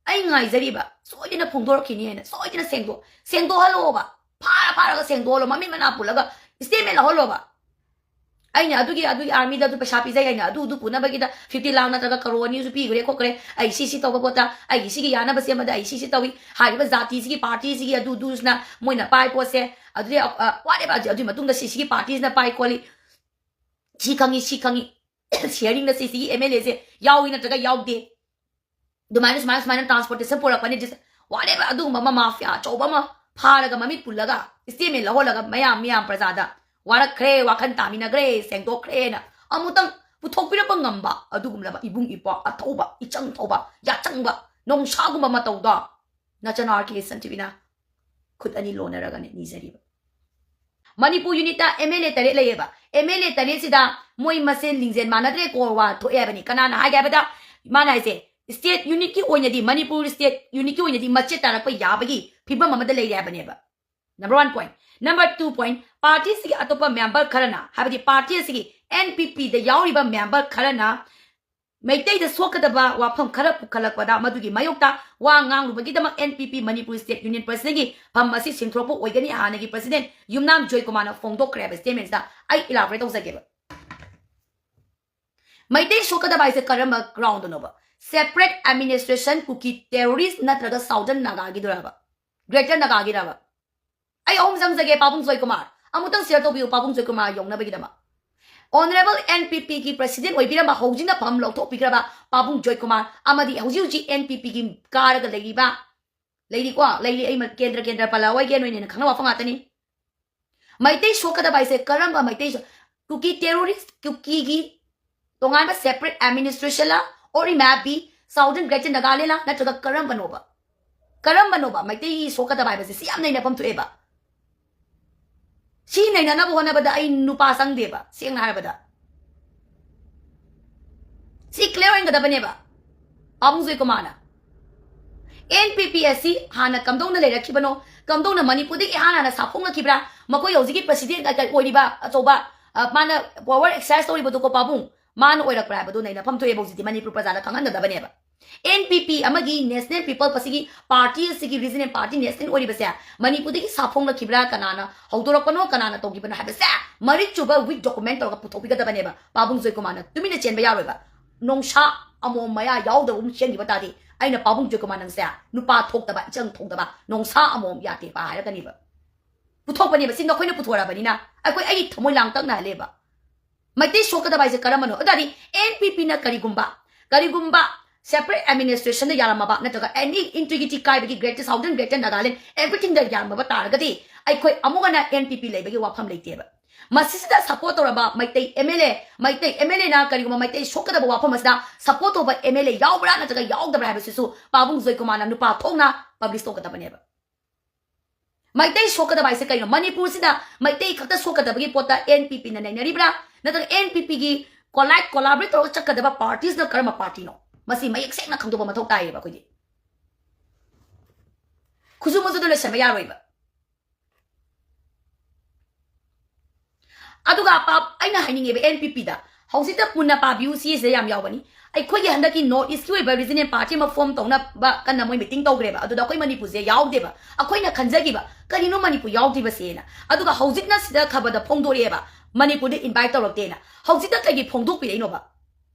ꯑꯩ ꯉꯥꯏꯖꯔꯤꯕ, ꯁꯣꯏꯗꯅ ꯐꯣꯡꯗꯣꯔꯛꯈꯤꯅꯤ ꯍꯥꯏꯅ, ꯁꯣꯏꯗꯅ ꯁꯦꯡꯗꯣꯛ-, ꯁꯦꯡꯗꯣꯛꯍꯜꯂꯣꯕ꯫ ꯐꯥꯔ ꯐꯥꯔꯒ ꯁꯦꯡꯗꯣꯛꯍꯜꯂꯣ, ꯃꯃꯤꯠ ꯃꯅꯥ ꯄꯨꯜꯂꯒ statement ꯂꯧꯍꯜꯂꯣꯕ꯫ ꯑꯩꯅ ꯑꯗꯨꯒꯤ, ꯑꯗꯨꯒꯤ army ꯗ ꯑꯗꯨ ꯄꯩꯁꯥ ꯄꯤꯖꯩ ꯍꯥꯏꯅ, ꯑꯗꯨ, ꯑꯗꯨ ꯄꯨꯅꯕꯒꯤꯗ fifty lakh ꯅꯠꯇ꯭ꯔꯒ ꯀꯔꯣꯔ ꯑꯅꯤꯁꯨ ꯄꯤꯈ꯭ꯔꯦ ꯈꯣꯠꯈ꯭ꯔꯦ, ꯑꯩ ꯁꯤ, ꯁꯤ ꯇꯧꯕ ꯄꯣꯠꯇ, ꯑꯩꯒꯤ ꯁꯤꯒꯤ ꯌꯥꯅꯕ ꯁꯦꯝꯕꯗ ꯑꯩ ꯁꯤ, ꯁꯤ ꯇꯧꯏ, ꯍꯥꯏꯔꯤꯕ ꯖꯥꯇꯤꯁꯤꯒꯤ, party ꯁꯤꯒꯤ, ꯑꯗꯨ, ꯑꯗꯨꯁꯤꯅ ꯃꯣꯏꯅ ꯄꯥꯏ ꯄꯣꯠꯁꯦ, ꯑꯗꯨꯗꯤ, ꯑ, whatever, ꯑꯗꯨ, ꯑꯗꯨꯒꯤ ꯃꯇꯨꯡꯗ ꯁꯤ, ꯁꯤꯒꯤ party ꯁꯤꯅ ꯄꯥꯏ ꯈꯣꯠꯂꯤ, ꯁꯤ ꯈꯪꯉꯤ, ꯁꯤ ꯈꯪꯉꯤ, sharing ꯗ ꯁꯤ, ꯁꯤꯒꯤ M L A ꯁꯦ ꯌꯥꯎꯏ ꯅꯠꯇ꯭ꯔꯒ ꯌꯥꯎꯗꯦ, ꯑꯗꯨꯃꯥꯏꯅ, ꯁꯨꯃꯥꯏꯅ, ꯁꯨꯃꯥꯏꯅ transportation ꯄꯨꯔꯛꯄꯅꯤ, just whatever, ꯑꯗꯨꯒꯨꯝꯕ ꯑꯃ mafia ꯑꯆꯧꯕ ꯑꯃ ꯐꯥꯔꯒ, ꯃꯃꯤꯠ ꯄꯨꯜꯂꯒ, statement ꯂꯧꯍꯜꯂꯒ, ꯃꯌꯥꯝ, ꯃꯌꯥꯝ ꯄ꯭ꯔꯖꯥꯗ ꯋꯥꯔꯛꯈ꯭ꯔꯦ, ꯋꯥꯈꯜ ꯇꯥꯃꯤꯟꯅꯈ꯭ꯔꯦ, ꯁꯦꯡꯗꯣꯛꯈ꯭ꯔꯦꯅ ꯑꯃꯨꯛꯇꯪ ꯄꯨꯊꯣꯛꯄꯤꯔꯛꯄ ꯉꯝꯕ ꯑꯗꯨꯒꯨꯝꯂꯕ ꯏꯕꯨꯡ ꯏꯄ꯭ꯋꯥ ꯑꯊꯧꯕ, ꯏꯆꯪ ꯊꯧꯕ, ꯌꯥꯆꯪꯕ, ꯅꯣꯡꯁꯥꯒꯨꯝꯕ ꯃꯇꯧꯗꯣ ꯅꯆꯟ ꯑꯥꯔ ꯀꯦ ꯁꯟꯊꯤꯕꯤꯅ ꯈꯨꯠ ꯑꯅꯤ ꯂꯣꯟꯅꯔꯒꯅꯦ ꯅꯤꯖꯔꯤꯕ꯫ ꯃꯅꯤꯄꯨꯔ unit ꯇ M L A ꯇꯔꯦꯠ ꯂꯩꯌꯦꯕ꯫ M L A ꯇꯔꯦꯠꯁꯤꯗ ꯃꯣꯏ ꯃꯁꯦꯟ ꯂꯤꯡꯖꯦꯜ ꯃꯥꯟꯅꯗ꯭ꯔꯦ, ꯀꯣꯔ ꯋꯥꯔ ꯊꯣꯛꯑꯦ ꯍꯥꯏꯕꯅꯤ꯫ ꯀꯅꯥꯅ ꯍꯥꯏꯒꯦ ꯍꯥꯏꯕꯗ, ꯃꯥꯅ ꯍꯥꯏꯁꯦ, state unit ꯀꯤ ꯑꯣꯏꯅꯗꯤ, ꯃꯅꯤꯄꯨꯔ state unit ꯀꯤ ꯑꯣꯏꯅꯗꯤ ꯃꯆꯦꯠ ꯇꯥꯔꯛꯄ ꯌꯥꯕꯒꯤ ꯐꯤꯕꯝ ꯑꯃꯗ ꯂꯩꯔꯦ ꯍꯥꯏꯕꯅꯦꯕ꯫ Number one point꯫ Number two point, party ꯁꯤꯒꯤ ꯑꯇꯣꯞꯄ member ꯈꯔꯅ, ꯍꯥꯏꯕꯗꯤ party ꯑꯁꯤꯒꯤ N P P ꯗ ꯌꯥꯎꯔꯤꯕ member ꯈꯔꯅ ꯃꯩꯇꯩꯗ ꯁꯣꯛꯀꯗꯕ ꯋꯥꯐꯝ ꯈꯔ ꯄꯨꯈꯠꯂꯛꯄꯗ ꯃꯗꯨꯒꯤ ꯃꯥꯌꯣꯛꯇ ꯋꯥ ꯉꯥꯡꯂꯨꯕꯒꯤꯗꯃꯛ N P P Manipur State Union Presidentꯒꯤ ꯐꯝ ꯑꯁꯤ ꯁꯤꯟꯊꯣꯔꯛꯄ ꯑꯣꯏꯒꯅꯤ ꯍꯥꯟꯅꯒꯤ President ꯌꯨꯝꯅꯥꯝ ꯖꯣꯏꯀꯨꯃꯥꯔꯅ ꯐꯣꯡꯗꯣꯛꯈ꯭ꯔꯦ ꯍꯥꯏꯕ statementꯁꯤꯗ ꯑꯩ elaborate ꯇꯧꯖꯒꯦꯕ꯫ ꯃꯩꯇꯩ ꯁꯣꯛꯀꯗꯕ ꯍꯥꯏꯁꯦ ꯀꯔꯝꯕ groundꯗꯅꯣꯕ? Separate administration, ꯀꯨꯀꯤ terrorist ꯅꯠꯇ꯭ꯔꯒ Southern Nagaꯒꯤꯗꯨꯔꯕ? Greater Nagaꯒꯤꯔꯕ? ꯑꯩ ꯑꯍꯨꯝ ꯆꯪꯖꯒꯦ ꯄꯥꯕꯨꯡ ꯖꯣꯏꯀꯨꯃꯥꯔ꯫ ꯑꯃꯨꯛꯇꯪ share ꯇꯧꯕꯤꯌꯨ ꯄꯥꯕꯨꯡ Joykumar ꯌꯧꯅꯕꯒꯤꯗꯃꯛ꯫ Honourable N P Pꯒꯤ President ꯑꯣꯏꯕꯤꯔꯝꯕ ꯍꯧꯖꯤꯛꯅ ꯐꯝ ꯂꯧꯊꯣꯛꯄꯤꯈ꯭ꯔꯕ ꯄꯥꯕꯨꯡ ꯖꯣꯏꯀꯨꯃꯥꯔ ꯑꯃꯗꯤ ꯍꯧꯖꯤꯛ ꯍꯧꯖꯤꯛ N P Pꯒꯤ ꯀꯥꯔꯒ ꯂꯩꯔꯤꯕ, ꯂꯩꯔꯤꯀꯣ, ꯂꯩꯔꯤ, ꯑꯩ ꯃ-, ꯀꯦꯟꯗ꯭ꯔ ꯀꯦꯟꯗ꯭ꯔ ꯄꯜꯂꯛꯑꯣꯏꯒꯦ, ꯅꯣꯏꯅ ꯍꯦꯟꯅ ꯈꯪꯅꯕ ꯋꯥꯐꯝ ꯉꯥꯛꯇꯅꯤ꯫ ꯃꯩꯇꯩ ꯁꯣꯛꯀꯗꯕ ꯍꯥꯏꯁꯦ ꯀꯔꯝꯕ ꯃꯩꯇꯩ ꯁꯣ-, ꯀꯨꯀꯤ terrorist, ꯀꯨꯀꯤꯒꯤ ꯇꯣꯉꯥꯟꯕ separate administrationꯂ, or it may be Southern Greater Nagalandꯂ, ꯅꯠꯇ꯭ꯔꯒ ꯀꯔꯝꯕꯅꯣꯕ? ꯀꯔꯝꯕꯅꯣꯕ ꯃꯩꯇꯩ ꯁꯣꯛꯀꯗꯕ ꯍꯥꯏꯕꯁꯦ? ꯁꯤ ꯌꯥꯝ ꯅꯩꯅꯐꯝ ꯊꯣꯛꯑꯦꯕ꯫ ꯁꯤ ꯅꯩꯅꯅꯕ ꯍꯣꯠꯅꯕꯗ ꯑꯩ ꯅꯨꯄꯥ ꯆꯪꯗꯦꯕ, ꯁꯦꯡꯅ ꯍꯥꯏꯔꯕꯗ꯫ ꯁꯤ clear ꯑꯣꯏꯍꯟꯒꯗꯕꯅꯦꯕ ꯄꯥꯕꯨꯡ ꯖꯣꯏꯀꯨꯃꯥꯔꯅ꯫ N P P ꯑꯁꯤ ꯍꯥꯟꯅ ꯀꯝꯗꯧꯅ ꯂꯩꯔꯛꯈꯤꯕꯅꯣ, ꯀꯝꯗꯧꯅ ꯃꯅꯤꯄꯨꯔꯗꯒꯤ ꯏꯍꯥꯟ ꯍꯥꯟꯅ ꯁꯥꯐꯣꯡꯂꯛꯈꯤꯕ꯭ꯔꯥ, ꯃꯈꯣꯏ ꯍꯧꯖꯤꯛꯀꯤ President ꯑꯣꯏꯔꯤꯕ ꯑꯆꯧꯕ, ꯑ, ꯃꯥꯅ power exercise ꯇꯧꯔꯤꯕꯗꯨꯀꯣ ꯄꯥꯕꯨꯡ, ꯃꯥꯅ ꯑꯣꯏꯔꯛꯄ꯭ꯔꯥ ꯍꯥꯏꯕꯗꯨ ꯅꯩꯅꯐꯝ ꯊꯣꯛꯑꯦꯕ ꯍꯧꯖꯤꯛꯇꯤ ꯃꯅꯤꯄꯨꯔ ꯄ꯭ꯔꯖꯥꯗ ꯈꯪꯍꯟꯒꯗꯕꯅꯦꯕ꯫ N P P ꯑꯃꯒꯤ National People ꯑꯁꯤꯒꯤ party ꯑꯁꯤꯒꯤ regional party national ꯑꯣꯏꯔꯤꯕꯁꯦ ꯃꯅꯤꯄꯨꯔꯗꯒꯤ ꯁꯥꯐꯣꯡꯂꯛꯈꯤꯕ꯭ꯔꯥ, ꯀꯅꯥꯅ ꯍꯧꯗꯣꯔꯛꯄꯅꯣ, ꯀꯅꯥꯅ ꯇꯧꯈꯤꯕꯅꯣ ꯍꯥꯏꯕꯁꯦ ꯃꯔꯤꯛ ꯆꯨꯕ with document ꯇꯧꯔꯒ ꯄꯨꯊꯣꯛꯄꯤꯒꯗꯕꯅꯦꯕ꯫ ꯄꯥꯕꯨꯡ ꯖꯣꯏꯀꯨꯃꯥꯔꯅ ꯇꯨꯃꯤꯟꯅ ꯆꯦꯟꯕ ꯌꯥꯔꯣꯏꯕ꯫ ꯅꯣꯡꯁꯥ ꯑꯃꯣꯝ ꯃꯌꯥ ꯌꯥꯎꯗꯕ ꯑꯃ ꯆꯦꯟꯈꯤꯕ ꯇꯥꯔꯗꯤ ꯑꯩꯅ ꯄꯥꯕꯨꯡ ꯖꯣꯏꯀꯨꯃꯥꯔ ꯅꯪꯁꯦ ꯅꯨꯄꯥ ꯊꯣꯛꯇꯕ, ꯏꯆꯪ ꯊꯣꯛꯇꯕ, ꯅꯣꯡꯁꯥ ꯑꯃꯣꯝ ꯌꯥꯇꯦꯄꯥ ꯍꯥꯏꯔꯛꯀꯅꯤꯕ꯫ ꯄꯨꯊꯣꯛꯄꯅꯦꯕ꯫ ꯁꯤ ꯅꯈꯣꯏꯅ ꯄꯨꯊꯣꯔꯛꯑꯕꯅꯤꯅ ꯑꯩꯈꯣꯏ, ꯑꯩ ꯊꯃꯣꯏ ꯂꯥꯡꯇꯛꯅꯍꯜꯂꯦꯕ꯫ ꯃꯩꯇꯩ ꯁꯣꯛꯀꯗꯕ ꯍꯥꯏꯁꯦ ꯀꯔꯝꯕꯅꯣ? ꯑꯗꯨ ꯇꯥꯔꯗꯤ N P Pꯅ ꯀꯔꯤꯒꯨꯝꯕ, ꯀꯔꯤꯒꯨꯝꯕ separate administrationꯗ ꯌꯥꯔꯝꯃꯕ ꯅꯠꯇ꯭ꯔꯒ any integrity ꯀꯥꯏꯕꯒꯤ Greater Southern, Greater Nagaland, everythingꯗ ꯌꯥꯔꯝꯃꯕ ꯇꯥꯔꯒꯗꯤ ꯑꯩꯈꯣꯏ ꯑꯃꯨꯛ ꯍꯟꯅ N P P ꯂꯩꯕꯒꯤ ꯋꯥꯐꯝ ꯂꯩꯇꯦꯕ꯫ ꯃꯁꯤꯁꯤꯗ support ꯇꯧꯔꯕ Meitei M L A, Meitei M L Aꯅ ꯀꯔꯤꯒꯨꯝꯕ ꯃꯩꯇꯩ ꯁꯣꯛꯀꯗꯕ ꯋꯥꯐꯝ ꯑꯁꯤꯗ support ꯇꯧꯕ M L A ꯌꯥꯎꯕ꯭ꯔꯥ ꯅꯠꯇ꯭ꯔꯒ ꯌꯥꯎꯗꯕ꯭ꯔꯥ ꯍꯥꯏꯕꯁꯤꯁꯨ ꯄꯥꯕꯨꯡ ꯖꯣꯏꯀꯨꯃꯥꯔꯅ ꯅꯨꯄꯥ ꯊꯣꯛꯅ publish ꯇꯧꯒꯗꯕꯅꯦꯕ꯫ ꯃꯩꯇꯩ ꯁꯣꯛꯀꯗꯕ ꯍꯥꯏꯁꯦ ꯀꯩꯅꯣ? ꯃꯅꯤꯄꯨꯔꯁꯤꯗ ꯃꯩꯇꯩ ꯈꯛꯇ ꯁꯣꯛꯀꯗꯕꯒꯤ ꯄꯣꯠꯇ N P Pꯅ ꯅꯩꯅꯔꯤꯕ꯭ꯔꯥ? ꯅꯠꯇ꯭ꯔꯒ N P Pꯒꯤ collide, collaborate ꯇꯧꯔꯒ ꯆꯠꯀꯗꯕ partiesꯅ ꯀꯔꯝꯕ partyꯅꯣ? ꯃꯁꯤ ꯃꯌꯦꯛ ꯁꯦꯡꯅ ꯈꯪꯗꯣꯛꯄ ꯃꯊꯧ ꯇꯥꯏꯌꯦꯕ ꯑꯩꯈꯣꯏꯗꯤ꯫ ꯈꯨꯖꯨ ꯃꯨꯖꯨꯗ ꯂꯣꯏꯁꯟꯕ ꯌꯥꯔꯣꯏꯕ꯫ ꯑꯗꯨꯒ ꯄꯥꯞ-, ꯑꯩꯅ ꯍꯥꯏꯅꯤꯡꯉꯦꯕ N P Pꯗ, ꯍꯧꯖꯤꯛꯇ ꯃꯨꯟꯅ ꯄꯥꯕꯤꯌꯨ, ꯁꯤꯁꯤꯗ ꯌꯥꯝ ꯌꯥꯎꯕꯅꯤ꯫ ꯑꯩꯈꯣꯏꯒꯤ ꯍꯟꯗꯛꯀꯤ North East ꯀꯤ ꯑꯣꯏꯕ regional party ꯑꯃ form ꯇꯧꯅꯕ ꯀꯟꯅ ꯃꯣꯏ meeting ꯇꯧꯈ꯭ꯔꯦꯕ꯫ ꯑꯗꯨꯗ ꯑꯩꯈꯣꯏ ꯃꯅꯤꯄꯨꯔꯁꯦ ꯌꯥꯎꯗꯦꯕ꯫ ꯑꯩꯈꯣꯏꯅ ꯈꯟꯖꯈꯤꯕ, "ꯀꯔꯤꯅꯣ ꯃꯅꯤꯄꯨꯔ ꯌꯥꯎꯗ꯭ꯔꯤꯕꯁꯦꯅ?" ꯑꯗꯨꯒ ꯍꯧꯖꯤꯛꯅ ꯁꯤꯗ ꯈꯕꯔꯗ ꯐꯣꯡꯗꯣꯔꯛꯑꯦꯕ, "ꯃꯅꯤꯄꯨꯔꯗ invite ꯇꯧꯔꯛꯇꯦꯅ"꯫ ꯍꯧꯖꯤꯛꯇ ꯀꯩꯒꯤ ꯐꯣꯡꯗꯣꯛꯄꯤꯔꯛꯏꯅꯣꯕ?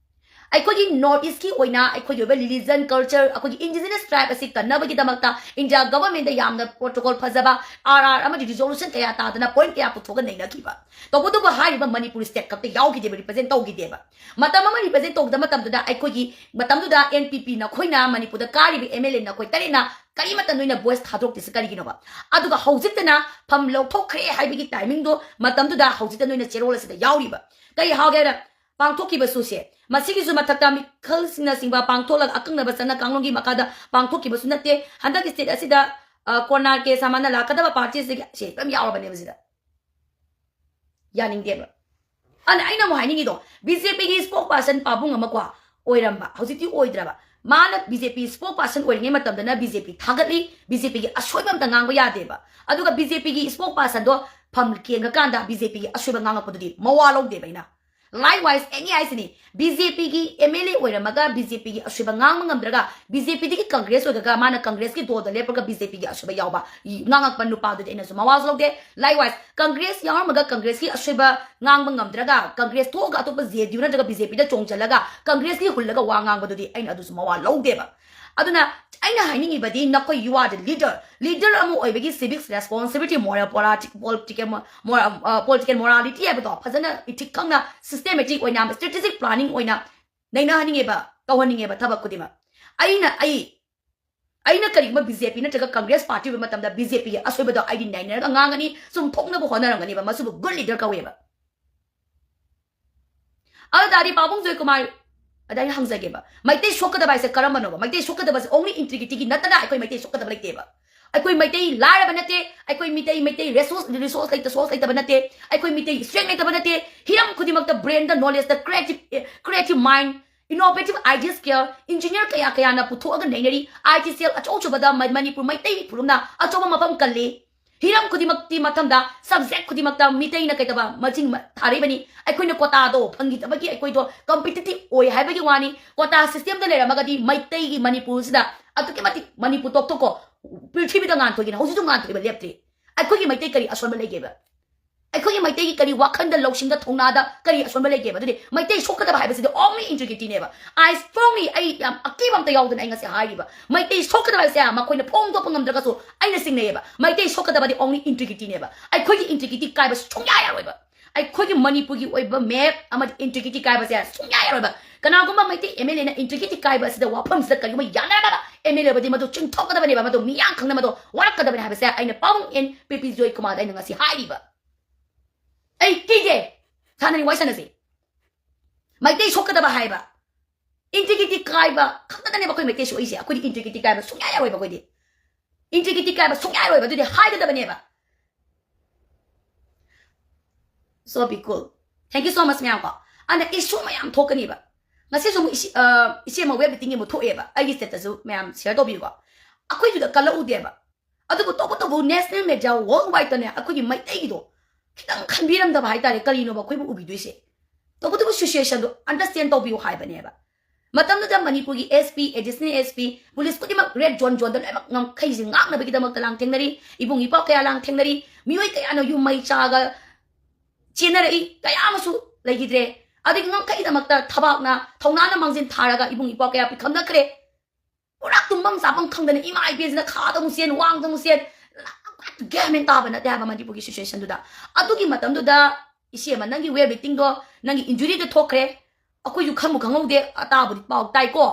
ꯑꯩꯈꯣꯏꯒꯤ North East ꯀꯤ ꯑꯣꯏꯅ ꯑꯩꯈꯣꯏꯒꯤ ꯑꯣꯏꯕ religion, culture, ꯑꯩꯈꯣꯏꯒꯤ indigenous tribe ꯑꯁꯤ ꯀꯟꯅꯕꯒꯤꯗꯃꯛꯇ India government ꯇ ꯌꯥꯝꯅ protocol ꯐꯖꯕ, R R ꯑꯃꯗꯤ resolution ꯀꯌꯥ ꯇꯥꯗꯅ point ꯀꯌꯥ ꯄꯨꯊꯣꯛꯑꯒ ꯅꯩꯅꯈꯤꯕ꯫ ꯇꯧꯕꯇꯕꯨ ꯍꯥꯏꯔꯤꯕ ꯃꯅꯤꯄꯨꯔ state ꯈꯛꯇ ꯌꯥꯎꯈꯤꯗꯦꯕ, represent ꯇꯧꯈꯤꯗꯦꯕ꯫ ꯃꯇꯝ ꯑꯃ represent ꯇꯧꯗꯕ ꯃꯇꯝꯗꯨꯗ ꯑꯩꯈꯣꯏꯒꯤ, ꯃꯇꯝꯗꯨꯗ N P P ꯅꯈꯣꯏꯅ ꯃꯅꯤꯄꯨꯔꯗ ꯀꯥꯔꯤꯕ M L A ꯅꯈꯣꯏ ꯇꯔꯦꯠꯅ ꯀꯔꯤꯃꯠꯇ ꯅꯣꯏꯅ voice ꯊꯥꯗꯣꯔꯛꯇ꯭ꯔꯤꯁꯤ ꯀꯔꯤꯒꯤꯅꯣꯕ? ꯑꯗꯨꯒ ꯍꯧꯖꯤꯛꯇꯅ ꯐꯝ ꯂꯧꯊꯣꯛꯈ꯭ꯔꯦ ꯍꯥꯏꯕꯒꯤ timing ꯗꯣ, ꯃꯇꯝꯗꯨꯗ ꯍꯧꯖꯤꯛꯇ ꯅꯣꯏꯅ ꯆꯦꯔꯣꯜ ꯑꯁꯤꯗ ꯌꯥꯎꯔꯤꯕ꯫ ꯀꯔꯤ ꯍꯥꯏꯒꯦ ꯍꯥꯏꯔ, ꯄꯥꯡꯊꯣꯛꯈꯤꯕꯁꯨ ꯁꯦ, ꯃꯁꯤꯒꯤꯁꯨ ꯃꯊꯛꯇ ꯃꯤꯈꯜꯁꯤꯡꯅꯆꯤꯡꯕ ꯄꯥꯡꯊꯣꯛꯂꯒ ꯑꯀꯛꯅꯕ ꯆꯠꯅ ꯀꯥꯡꯂꯣꯟꯒꯤ ꯃꯈꯥꯗ ꯄꯥꯡꯊꯣꯛꯈꯤꯕꯁꯨ ꯅꯠꯇꯦ꯫ ꯍꯟꯗꯛꯀꯤ state ꯑꯁꯤꯗ, ꯑ, ꯀꯣꯔꯅꯥꯔ ꯀꯦ ꯁꯃꯥꯟꯅ ꯂꯥꯛꯀꯗꯕ party ꯁꯤꯒꯤ ꯁꯦ ꯂꯣꯏ ꯌꯥꯎꯔꯕꯅꯦꯕ ꯁꯤꯗ꯫ ꯌꯥꯅꯤꯡꯗꯦꯕ꯫ ꯑꯗꯨꯅ ꯑꯩꯅ ꯑꯃꯨꯛ ꯍꯥꯏꯅꯤꯡꯉꯤꯗꯣ, B J P ꯒꯤ spokesperson ꯄꯥꯕꯨꯡ ꯑꯃ ꯀꯣ ꯑꯣꯏꯔꯝꯕ, ꯍꯧꯖꯤꯛꯇꯤ ꯑꯣꯏꯗ꯭ꯔꯕ꯫ ꯃꯥꯅ B J P spokesperson ꯑꯣꯏꯔꯤꯉꯩ ꯃꯇꯝꯗꯅ B J P ꯊꯥꯒꯠꯂꯤ, B J P ꯒꯤ ꯑꯁꯣꯏꯕ ꯑꯝꯇ ꯉꯥꯡꯕ ꯌꯥꯗꯦꯕ꯫ ꯑꯗꯨꯒ B J P ꯒꯤ spokesperson ꯗꯣ ꯐꯝ ꯀꯦꯟꯒꯀꯥꯟꯗ B J P ꯒꯤ ꯑꯁꯣꯏꯕ ꯉꯥꯡꯉꯛꯄꯗꯨꯗꯤ ꯃꯋꯥ ꯂꯧꯗꯦꯕ ꯑꯩꯅ꯫ Likewise, any ꯍꯥꯏꯁꯤꯅꯤ, B J P ꯒꯤ M L A ꯑꯣꯏꯔꯝꯃꯒ B J P ꯒꯤ ꯑꯁꯣꯏꯕ ꯉꯥꯡꯕ ꯉꯝꯗ꯭ꯔꯒ, B J P ꯗꯒꯤ Congress ꯑꯣꯏꯔꯒ ꯃꯥꯅ Congress ꯀꯤ ꯗꯣꯜꯗ ꯂꯦꯞꯄꯒ B J P ꯒꯤ ꯑꯁꯣꯏꯕ ꯌꯥꯎꯕ ꯉꯥꯡꯉꯛꯄ ꯅꯨꯄꯥꯗꯨꯗꯤ ꯑꯩꯅꯁꯨ ꯃꯋꯥꯁꯨ ꯂꯧꯗꯦ꯫ Likewise, Congress ꯌꯥꯎꯔꯝꯃꯒ Congress ꯀꯤ ꯑꯁꯣꯏꯕ ꯉꯥꯡꯕ ꯉꯝꯗ꯭ꯔꯒ, Congress ꯊꯣꯛꯑꯒ ꯑꯇꯣꯞꯄ J D U ꯅꯠꯇ꯭ꯔꯒ B J P ꯗ ꯆꯣꯡꯁꯤꯜꯂꯒ Congress ꯀꯤ ꯍꯨꯜꯂꯒ ꯋꯥ ꯉꯥꯡꯕꯗꯨꯗꯤ ꯑꯩꯅ ꯑꯗꯨꯁꯨ ꯃꯋꯥ ꯂꯧꯗꯦꯕ꯫ ꯑꯗꯨꯅ ꯑꯩꯅ ꯍꯥꯏꯅꯤꯡꯉꯤꯕꯗꯤ, ꯅꯈꯣꯏ, you are the leader, leader ꯑꯃ ꯑꯣꯏꯕꯒꯤ civics responsibility, moral, politi-, political, mo-, moral, uh, political morality ꯍꯥꯏꯕꯗꯣ ꯐꯖꯅ ꯏꯊꯤꯛ ꯈꯪꯅ, systematic ꯑꯣꯏꯅ, strategic planning ꯑꯣꯏꯅ ꯅꯩꯅꯍꯟꯅꯤꯡꯉꯦꯕ, ꯇꯧꯍꯟꯅꯤꯡꯉꯦꯕ ꯊꯕꯛ ꯈꯨꯗꯤꯡꯃꯛ꯫ ꯑꯩꯅ, ꯑꯩ, ꯑꯩꯅ ꯀꯔꯤꯒꯨꯝꯕ B J P ꯅꯠꯇ꯭ꯔꯒ Congress party ꯑꯣꯏꯕ ꯃꯇꯝꯗ B J P ꯒꯤ ꯑꯁꯣꯏꯕꯗꯣ ꯑꯩꯗꯤ ꯅꯩꯅꯔꯒ ꯉꯥꯡꯒꯅꯤ, ꯆꯨꯝꯊꯣꯛꯅꯕ ꯍꯣꯠꯅꯔꯝꯒꯅꯤꯕ, ꯃꯁꯤꯕꯨ good leader ꯀꯧꯋꯦꯕ꯫ ꯑꯗꯨ ꯇꯥꯔꯗꯤ ꯄꯥꯕꯨꯡ ꯖꯣꯏꯀꯨꯃꯥꯔ, ꯑꯗ ꯑꯩꯅ ꯍꯪꯖꯒꯦꯕ, ꯃꯩꯇꯩ ꯁꯣꯛꯀꯗꯕ ꯍꯥꯏꯁꯦ ꯀꯔꯝꯕꯅꯣꯕ? ꯃꯩꯇꯩ ꯁꯣꯛꯀꯗꯕꯁꯦ only intrigrity ꯒꯤ ꯅꯠꯇꯅ ꯑꯩꯈꯣꯏ ꯃꯩꯇꯩ ꯁꯣꯛꯀꯗꯕ ꯂꯩꯇꯦꯕ꯫ ꯑꯩꯈꯣꯏ ꯃꯩꯇꯩ ꯂꯥꯏꯔꯕ ꯅꯠꯇꯦ, ꯑꯩꯈꯣꯏ ꯃꯤꯇꯩ, ꯃꯩꯇꯩ resource, resource ꯂꯩꯇ, source ꯂꯩꯇꯕ ꯅꯠꯇꯦ, ꯑꯩꯈꯣꯏ ꯃꯤꯇꯩ strength ꯂꯩꯇꯕ ꯅꯠꯇꯦ, ꯍꯤꯔꯝ ꯈꯨꯗꯤꯡꯃꯛꯇ brain ꯗ, knowledge ꯇ, creative, creative mind, innovative ideas ꯀꯌꯥ, engineer ꯀꯌꯥ ꯀꯌꯥꯅ ꯄꯨꯊꯣꯛꯑꯒ ꯅꯩꯅꯔꯤ꯫ I T cell ꯑꯆꯧ ꯑꯆꯧꯕꯗ ꯃ-, ꯃꯅꯤꯄꯨꯔ ꯃꯩꯇꯩ ꯐꯨꯔꯨꯞꯅ ꯑꯆꯧꯕ ꯃꯐꯝ ꯀꯜꯂꯤ꯫ ꯍꯤꯔꯝ ꯈꯨꯗꯤꯡꯃꯛꯇꯤ ꯃꯊꯪꯗ subject ꯈꯨꯗꯤꯡꯃꯛꯇ ꯃꯤꯇꯩꯅ ꯀꯩꯗꯧꯕ ꯃꯁꯤꯡ ꯃ-, ꯊꯥꯔꯛꯏꯕꯅꯤ꯫ ꯑꯩꯈꯣꯏꯅ quotaꯗꯣ ꯐꯪꯈꯤꯗꯕꯒꯤ ꯑꯩꯈꯣꯏꯗꯣ competitive ꯑꯣꯏ ꯍꯥꯏꯕꯒꯤ ꯋꯥꯅꯤ꯫ Quota systemꯗ ꯂꯩꯔꯝꯃꯒꯗꯤ ꯃꯩꯇꯩꯒꯤ ꯃꯅꯤꯄꯨꯔꯁꯤꯗ ꯑꯗꯨꯛꯀꯤ ꯃꯇꯤꯛ ꯃꯅꯤꯄꯨꯔ ꯇꯣꯛꯊꯣꯛꯀꯣ, ꯄ꯭ꯔꯤꯊꯤꯕꯤꯗ ꯉꯥꯟꯊꯣꯏꯒꯤꯅꯤ, ꯍꯧꯖꯤꯛꯁꯨ ꯉꯥꯟꯊꯣꯏꯕ ꯂꯦꯞꯇ꯭ꯔꯤ꯫ ꯑꯩꯈꯣꯏꯒꯤ ꯃꯩꯇꯩ ꯀꯔꯤ ꯑꯁꯣꯟꯕ ꯂꯩꯒꯦꯕ? ꯑꯩꯈꯣꯏꯒꯤ ꯃꯩꯇꯩꯒꯤ ꯀꯔꯤ ꯋꯥꯈꯜꯗ, ꯂꯧꯁꯤꯡꯗ, ꯊꯧꯅꯥꯗ ꯀꯔꯤ ꯑꯁꯣꯟꯕ ꯂꯩꯒꯦꯕ? ꯑꯗꯨꯗꯤ ꯃꯩꯇꯩ ꯁꯣꯛꯀꯗꯕ ꯍꯥꯏꯕꯁꯤꯗꯤ only integrityꯅꯦꯕ꯫ I strongly, ꯑꯩ ꯌꯥꯝ ꯑꯀꯤꯕ ꯑꯝꯇ ꯌꯥꯎꯗꯅ ꯑꯩ ꯉꯁꯤ ꯍꯥꯏꯔꯤꯕ, ꯃꯩꯇꯩ ꯁꯣꯛꯀꯗꯕ ꯍꯥꯏꯁꯦ ꯃꯈꯣꯏꯅ ꯐꯣꯡꯗꯣꯛꯄ ꯉꯝꯗ꯭ꯔꯒꯁꯨ ꯑꯩꯅ ꯆꯤꯡꯅꯩꯌꯦꯕ꯫ ꯃꯩꯇꯩ ꯁꯣꯛꯀꯗꯕꯗꯤ only integrityꯅꯦꯕ꯫ ꯑꯩꯈꯣꯏꯒꯤ integrity ꯀꯥꯏꯕ ꯁꯨꯡꯌꯥ ꯌꯥꯔꯣꯏꯕ꯫ ꯑꯩꯈꯣꯏꯒꯤ ꯃꯅꯤꯄꯨꯔꯒꯤ ꯑꯣꯏꯕ map ꯑꯃꯗꯤ integrity ꯀꯥꯏꯕꯁꯦ ꯁꯨꯡꯌꯥ ꯌꯥꯔꯣꯏꯕ꯫ ꯀꯅꯥꯒꯨꯝꯕ ꯃꯩꯇꯩ MLAꯅ integrity ꯀꯥꯏꯕ ꯑꯁꯤꯗ, ꯋꯥꯐꯝꯁꯤꯗ ꯀꯔꯤꯒꯨꯝꯕ ꯌꯥꯅꯔꯝꯃꯕ MLA ꯑꯣꯏꯕꯗꯤ ꯃꯗꯨ ꯆꯤꯡꯊꯣꯛꯀꯗꯕꯅꯦꯕ, ꯃꯗꯨ ꯃꯤꯌꯥꯝ ꯈꯪꯅ ꯃꯗꯨ ꯋꯥꯔꯛꯀꯗꯕꯅꯤ ꯍꯥꯏꯕꯁꯦ ꯑꯩꯅ ꯄꯥꯕꯨꯡ ꯑꯦꯟ ꯄꯤ ꯄꯤ ꯖꯣꯏ ꯀꯨꯃꯥꯔꯗ ꯑꯩꯅ ꯉꯁꯤ ꯍꯥꯏꯔꯤꯕ꯫ ꯑꯩ ꯀꯤꯗꯦ꯫ ꯁꯥꯟꯅꯅꯤ, ꯋꯥꯔꯤ ꯁꯥꯟꯅꯁꯤ꯫ ꯃꯩꯇꯩ ꯁꯣꯛꯀꯗꯕ ꯍꯥꯏꯕ, integrity ꯀꯥꯏꯕ ꯈꯛꯇꯗꯅꯦꯕ ꯑꯩꯈꯣꯏ ꯃꯩꯇꯩ ꯁꯣꯛꯏꯁꯦ꯫ ꯑꯩꯈꯣꯏꯗꯤ integrity ꯀꯥꯏꯕ ꯁꯨꯡꯌꯥ ꯌꯥꯔꯣꯏꯕ, ꯑꯩꯈꯣꯏꯗꯤ integrity ꯀꯥꯏꯕ ꯁꯨꯡꯌꯥ ꯌꯥꯔꯣꯏꯕ꯫ ꯑꯗꯨꯗꯤ ꯍꯥꯏꯒꯗꯕꯅꯦꯕ꯫ So be cool. Thank you so much ꯃꯌꯥꯝ ꯀꯣ꯫ ꯑꯗ issue ꯃꯌꯥꯝ ꯊꯣꯛꯀꯅꯤꯕ꯫ ꯉꯁꯤꯁꯨ ꯑꯃꯨꯛ ꯏꯆꯦ, ꯑ, ꯏꯆꯦ ꯑꯃ weight liftingꯒꯤ ꯑꯃꯨꯛ ꯊꯣꯛꯑꯦꯕ, ꯑꯩꯒꯤ statusꯁꯨ ꯃꯌꯥꯝ share ꯇꯧꯕꯤꯌꯨꯀꯣ꯫ ꯑꯩꯈꯣꯏꯗꯨꯗ ꯀꯜꯂꯛꯎꯗꯦꯕ꯫ ꯑꯗꯨꯕꯨ ꯇꯧꯕꯇꯕꯨ national media worldwideꯇꯅꯦ ꯑꯩꯈꯣꯏꯒꯤ ꯃꯩꯇꯩꯒꯤꯗꯣ ꯈꯤꯇꯪ ꯈꯟꯕꯤꯔꯝꯗꯕ ꯍꯥꯏꯇꯥꯔꯦ꯫ ꯀꯔꯤꯅꯣꯕ ꯑꯩꯈꯣꯏꯕꯨ ꯎꯕꯤꯗꯣꯏꯁꯦ? ꯇꯧꯕꯇꯕꯨ situationꯗꯣ understand ꯇꯧꯕꯤꯌꯨ ꯍꯥꯏꯕꯅꯦꯕ꯫ ꯃꯇꯝꯗꯨꯗ ꯃꯅꯤꯄꯨꯔꯒꯤ SP, additional SP, police ꯈꯨꯗꯤꯡꯃꯛ red zone zoneꯗ ꯂꯣꯏꯅꯃꯛ ꯉꯝꯈꯩꯁꯦ ꯉꯥꯛꯅꯕꯒꯤꯗꯃꯛꯇ ꯂꯥꯡꯊꯦꯡꯅꯔꯤ, ꯏꯕꯨꯡ ꯏꯄ꯭ꯋꯥ ꯀꯌꯥ ꯂꯥꯡꯊꯦꯡꯅꯔꯤ, ꯃꯤꯑꯣꯏ ꯀꯌꯥꯅ ꯌꯨꯝ ꯃꯩ ꯆꯥꯒ ꯆꯦꯟꯅꯔꯛꯏ, ꯀꯌꯥ ꯑꯃꯁꯨ ꯂꯩꯈꯤꯗ꯭ꯔꯦ꯫ ꯑꯗꯒꯤ ꯉꯝꯈꯩꯗꯃꯛꯇ ꯊꯕꯥꯛꯅ, ꯊꯧꯅꯥꯅ ꯃꯥꯡꯖꯤꯟ ꯊꯥꯔꯒ ꯏꯕꯨꯡ ꯏꯄ꯭ꯋꯥ ꯀꯌꯥ ꯄꯤꯈꯝꯅꯈ꯭ꯔꯦ꯫ ꯄꯨꯔꯥ ꯇꯨꯝꯐꯝ ꯆꯥꯐꯝ ꯈꯪꯗꯅ ꯏꯃꯥ ꯏꯕꯦꯟꯁꯤꯅ ꯈꯥꯗ ꯑꯃꯨꯛ ꯆꯦꯟ, ꯋꯥꯡꯗ ꯑꯃꯨꯛ ꯆꯦꯟ, ꯒ꯭ꯌꯥꯟ ꯃꯦꯟ ꯇꯥꯕ ꯅꯠꯇꯦ ꯍꯥꯏꯕ ꯃꯅꯤꯄꯨꯔꯒꯤ situationꯗꯨꯗ꯫ ꯑꯗꯨꯒꯤ ꯃꯇꯝꯗꯨꯗ ꯏꯆꯦ ꯑꯃ, ꯅꯪꯒꯤ weight liftingꯗꯣ, ꯅꯪꯒꯤ injuryꯗꯣ ꯊꯣꯛꯈ꯭ꯔꯦ, ꯑꯩꯈꯣꯏꯁꯨ ꯈꯪꯕꯨ ꯈꯪꯍꯧꯗꯦ, ꯑꯇꯥꯕꯨꯗꯤ ꯄꯥꯎ ꯇꯥꯏꯀꯣ꯫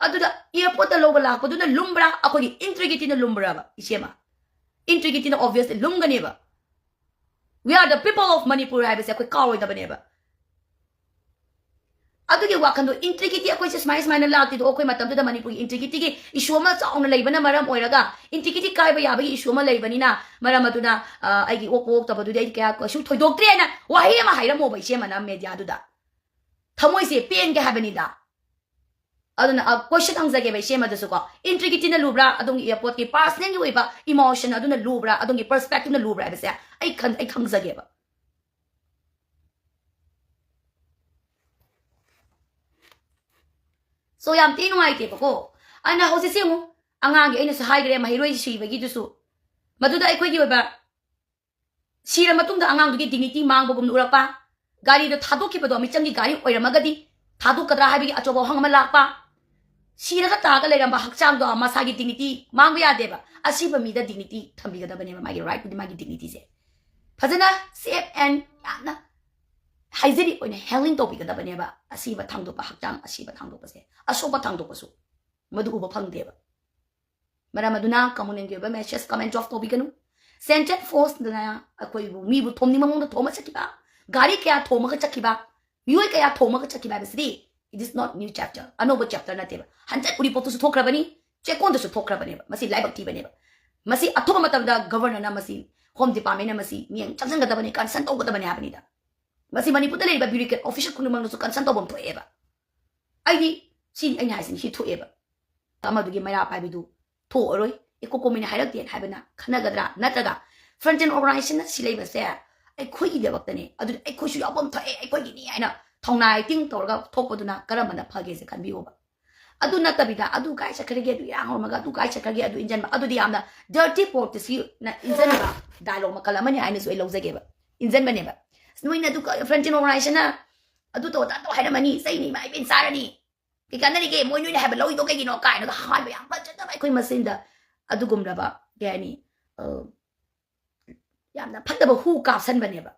ꯑꯗꯨꯗ airportꯇ ꯂꯧꯕ ꯂꯥꯛꯄꯗꯨꯅ ꯂꯨꯝꯕ꯭ꯔꯥ, ꯑꯩꯈꯣꯏꯒꯤ integrityꯅ ꯂꯨꯝꯕ꯭ꯔꯕ, ꯏꯆꯦ ꯑꯃ? Integrityꯅ obviously ꯂꯨꯝꯒꯅꯦꯕ꯫ We are the people of Manipur ꯍꯥꯏꯕꯁꯦ ꯑꯩꯈꯣꯏ ꯀꯥꯎꯔꯣꯏꯗꯕꯅꯦꯕ꯫ ꯑꯗꯨꯒꯤ ꯋꯥꯈꯜꯗꯣ, integrity ꯑꯩꯈꯣꯏꯁꯦ ꯁꯨꯃꯥꯏ ꯁꯨꯃꯥꯏꯅ ꯂꯥꯛꯇꯦꯗꯣ, ꯑꯩꯈꯣꯏ ꯃꯇꯝꯗꯨꯗ ꯃꯅꯤꯄꯨꯔꯒꯤ integrityꯒꯤ issue ꯑꯃ ꯆꯥꯎꯅ ꯂꯩꯕꯅ ꯃꯔꯝ ꯑꯣꯏꯔꯒ, integrity ꯀꯥꯏꯕ ꯌꯥꯕꯒꯤ issue ꯑꯃ ꯂꯩꯕꯅꯤꯅ, ꯃꯔꯝ ꯑꯗꯨꯅ, ꯑ, ꯑꯩꯒꯤ ꯑꯣꯛꯄ ꯑꯣꯛꯇꯕꯗꯨꯗꯤ ꯑꯩ ꯀꯌꯥ ꯀꯩꯁꯨ ꯊꯣꯏꯗꯣꯛꯇ꯭ꯔꯦꯅ ꯋꯥꯍꯩ ꯑꯃ ꯍꯥꯏꯔꯝꯃꯣꯕ ꯏꯆꯦ ꯑꯃꯅ mediaꯗꯨꯗ꯫ ꯊꯃꯣꯏꯁꯦ ꯄꯦꯟꯒꯦ ꯍꯥꯏꯕꯅꯤꯗ꯫ ꯑꯗꯨꯅ ꯀꯣꯏꯁꯟ ꯍꯪꯖꯒꯦꯕ ꯏꯆꯦ ꯑꯃꯗꯁꯨꯀꯣ, ꯏꯟꯇ꯭ꯔꯤꯒꯤꯇꯤꯅ ꯂꯨꯕ꯭ꯔꯥ, ꯑꯗꯣꯝꯒꯤ ꯑꯦꯌꯥꯔꯄꯣꯔꯠꯀꯤ ꯄꯥꯔꯁꯅꯦꯜꯒꯤ ꯑꯣꯏꯕ ꯏꯃꯣꯁꯟ ꯑꯗꯨꯅ ꯂꯨꯕ꯭ꯔꯥ, ꯑꯗꯣꯝꯒꯤ ꯄꯔꯁꯄꯦꯛꯇꯤꯞꯅ ꯂꯨꯕ꯭ꯔꯥ ꯍꯥꯏꯕꯁꯦ ꯑꯩ ꯈꯟ- ꯑꯩ ꯈꯪꯖꯒꯦꯕ꯫ ꯁꯣ ꯌꯥꯝ ꯊꯤ ꯅꯨꯡꯉꯥꯏꯇꯦꯕꯀꯣ꯫ ꯑꯗꯨꯅ ꯍꯧꯖꯤꯛꯁꯦ ꯑꯃꯨꯛ ꯑꯉꯥꯡꯒꯤ ꯑꯩꯅꯁꯨ ꯍꯥꯏꯈ꯭ꯔꯦ, ꯃꯍꯩꯔꯣꯏ ꯁꯤꯕꯒꯤꯗꯨꯁꯨ, ꯃꯗꯨꯗ ꯑꯩꯈꯣꯏꯒꯤ ꯑꯣꯏꯕ ꯁꯤꯔ ꯃꯇꯨꯡꯗ ꯑꯉꯥꯡꯗꯨꯒꯤ ꯗꯤꯒꯅꯤꯇꯤ ꯃꯥꯡꯕꯒꯨꯝꯅ ꯎꯔꯛꯄ, ꯒꯥꯔꯤꯗ ꯊꯥꯗꯣꯛꯈꯤꯕꯗꯣ ꯃꯤꯆꯪꯒꯤ ꯒꯥꯔꯤ ꯑꯣꯏꯔꯝꯃꯒꯗꯤ ꯊꯥꯗꯣꯛꯀꯗ꯭ꯔꯥ ꯍꯥꯏꯕꯒꯤ ꯑꯆꯧꯕ ꯋꯥꯍꯪ ꯑꯃ ꯂꯥꯛꯄ, ꯁꯤꯔꯒ ꯇꯥꯔꯒ ꯂꯩꯔꯝꯕ ꯍꯛꯆꯥꯡꯗꯣ ꯃꯁꯥꯒꯤ ꯗꯤꯒꯅꯤꯇꯤ ꯃꯥꯡꯕ ꯌꯥꯗꯦꯕ꯫ ꯑꯁꯤꯕ ꯃꯤꯗ ꯗꯤꯒꯅꯤꯇꯤ ꯊꯝꯕꯤꯒꯗꯕꯅꯦꯕ, ꯃꯥꯒꯤ ꯔꯥꯏꯠꯄꯨꯗꯤ, ꯃꯥꯒꯤ ꯗꯤꯒꯅꯤꯇꯤꯁꯦ ꯐꯖꯅ ꯁꯦꯐ ꯑꯦꯟ ꯌꯥꯝꯅ ꯍꯥꯏꯖꯤꯅꯤꯛ ꯑꯣꯏꯅ ꯍꯦꯟꯗꯂꯤꯡ ꯇꯧꯕꯤꯒꯗꯕꯅꯦꯕ꯫ ꯑꯁꯤꯕ ꯊꯥꯡꯗꯣꯛꯄ, ꯍꯛꯆꯥꯡ ꯑꯁꯤꯕ ꯊꯥꯡꯗꯣꯛꯄꯁꯦ, ꯑꯁꯣꯛꯄ ꯊꯥꯡꯗꯣꯛꯄꯁꯨ ꯃꯗꯨ ꯎꯕ ꯐꯪꯗꯦꯕ꯫ ꯃꯔꯝ ꯑꯗꯨꯅ ꯀꯃꯟ ꯃꯦꯟꯒꯤ ꯑꯣꯏꯕ ꯃꯦꯁꯦꯖ ꯀꯃꯦꯟ ꯗ꯭ꯔꯣꯞ ꯇꯧꯕꯤꯒꯅꯨ꯫ ꯁꯦꯟꯇ꯭ꯔꯦꯜ ꯐꯣꯔꯁꯇꯨꯅ ꯑꯩꯈꯣꯏꯕꯨ ꯃꯤꯕꯨ ꯊꯣꯝꯅꯤꯡꯕ ꯃꯑꯣꯡꯗ ꯊꯣꯝꯃ ꯆꯠꯈꯤꯕ, ꯒꯥꯔꯤ ꯀꯌꯥ ꯊꯣꯝꯃꯒ ꯆꯠꯈꯤꯕ, ꯃꯤꯑꯣꯏ ꯀꯌꯥ ꯊꯣꯝꯃꯒ ꯆꯠꯈꯤꯕ ꯍꯥꯏꯕꯁꯤꯗꯤ it is not new chapter, ꯑꯅꯧꯕ ꯆꯦꯞꯇꯔ ꯅꯠꯇꯦꯕ꯫ ꯍꯟꯗꯛ ꯎꯔꯤꯄꯣꯛꯇꯁꯨ ꯊꯣꯛꯈ꯭ꯔꯕꯅꯤ, ꯆꯦꯛꯀꯣꯟꯗꯁꯨ ꯊꯣꯛꯈ꯭ꯔꯕꯅꯦꯕ꯫ ꯃꯁꯤ ꯂꯥꯏꯕꯛ ꯊꯤꯕꯅꯦꯕ꯫ ꯃꯁꯤ ꯑꯊꯨꯕ ꯃꯇꯝꯗ ꯒꯚꯔꯅꯔꯅ ꯃꯁꯤ, ꯍꯣꯝ ꯗꯤꯄꯥꯔꯠꯃꯦꯟꯅ ꯃꯁꯤ ꯃꯤꯠꯌꯦꯡ ꯆꯪꯁꯤꯟꯒꯗꯕꯅꯤ, ꯀꯟꯁꯔꯟ ꯇꯧꯒꯗꯕꯅꯤ ꯍꯥꯏꯕꯅꯤꯗ꯫ ꯃꯁꯤ ꯃꯅꯤꯄꯨꯔꯗ ꯂꯩꯔꯤꯕ ꯕ꯭ꯌꯨꯔꯣꯀ꯭ꯔꯦꯠ ꯑꯣꯐꯤꯁꯔ ꯈꯨꯗꯤꯡꯃꯛꯅꯁꯨ ꯀꯟꯁꯔꯟ ꯇꯧꯐꯝ ꯊꯣꯛꯑꯦꯕ꯫ ꯑꯩꯗꯤ ꯁꯤꯅꯤ ꯑꯩꯅ ꯍꯥꯏꯁꯤꯅꯤ, ꯁꯤ ꯊꯣꯛꯑꯦꯕ꯫ ꯑꯃꯗꯨꯒꯤ ꯃꯩꯔꯥ ꯄꯥꯏꯕꯤꯗꯨ ꯊꯣꯛꯑꯔꯣꯏ, ꯏꯀꯣ ꯀꯣꯃꯤꯅ ꯍꯥꯏꯔꯛꯇꯦꯅ ꯍꯥꯏꯕꯅ ꯈꯟꯅꯒꯗ꯭ꯔꯥ? ꯅꯠꯇ꯭ꯔꯒ ꯐ꯭ꯔꯟꯠ ꯑꯦꯟ ꯑꯣꯔꯒꯅꯥꯏꯖꯦꯁꯟꯅ ꯁꯤ ꯂꯩꯕꯁꯦ ꯑꯩꯈꯣꯏꯒꯤꯗꯃꯛꯇꯅꯦ, ꯑꯗꯨꯗꯤ ꯑꯩꯈꯣꯏꯁꯨ ꯌꯥꯎꯐꯝ ꯊꯣꯛꯑꯦ, ꯑꯩꯈꯣꯏꯒꯤꯅꯤ ꯍꯥꯏꯅ ꯊꯧꯅꯥ ꯑꯦꯛꯇꯤꯡ ꯇꯧꯔꯒ ꯊꯣꯛꯄꯗꯨꯅ ꯀꯔꯝꯕꯅ ꯐꯒꯦꯁꯦ ꯈꯟꯕꯤꯌꯣꯕ꯫ ꯑꯗꯨ ꯅꯠꯇꯕꯤꯗ ꯑꯗꯨ ꯀꯥꯏ ꯆꯠꯈ꯭ꯔꯒꯦ, ꯑꯗꯨ ꯏꯔꯥꯡ ꯍꯧꯔꯝꯃꯒ ꯑꯗꯨ ꯀꯥꯏ ꯆꯠꯈ꯭ꯔꯒꯦ, ꯑꯗꯨ ꯏꯟꯖꯟꯕ, ꯑꯗꯨꯗꯤ ꯌꯥꯝꯅ ꯗꯔꯇꯤ ꯄꯣꯂꯤꯇꯤꯛꯁꯀꯤꯅ ꯏꯟꯖꯟꯕ ꯗꯥꯏꯂꯣꯒ ꯃꯈꯜ ꯑꯃꯅꯤ ꯍꯥꯏꯅꯁꯨ ꯑꯩ ꯂꯧꯖꯒꯦꯕ, ꯏꯟꯖꯟꯕꯅꯦꯕ꯫ ꯅꯣꯏꯅ ꯑꯗꯨ ꯐ꯭ꯔꯟꯠ ꯑꯦꯟ ꯑꯣꯔꯒꯅꯥꯏꯖꯦꯁꯟꯅ ꯑꯗꯨ ꯇꯧ ꯑꯗꯥ ꯇꯧ ꯍꯥꯏꯔꯝꯃꯅꯤ, ꯆꯩꯅꯤ, ꯃꯥꯏ ꯄꯦꯟ ꯆꯥꯔꯅꯤ, ꯀꯩ ꯀꯥꯟꯅꯔꯤꯒꯦ, ꯃꯣꯏ ꯅꯣꯏꯅ ꯍꯥꯏꯕ ꯂꯧꯔꯤꯗꯣ ꯀꯩꯒꯤꯅꯣ ꯀꯥꯏꯅꯒ ꯍꯥꯏꯕ ꯌꯥꯝ ꯐꯖꯗꯕ ꯑꯩꯈꯣꯏ ꯃꯁꯦꯟꯗ ꯑꯗꯨꯒꯨꯝꯂꯕ, ꯀꯩ ꯍꯥꯏꯅꯤ, ꯑ, ꯌꯥꯝꯅ ꯐꯠꯇꯕ ꯍꯨ ꯀꯥꯞꯁꯟꯕꯅꯦꯕ꯫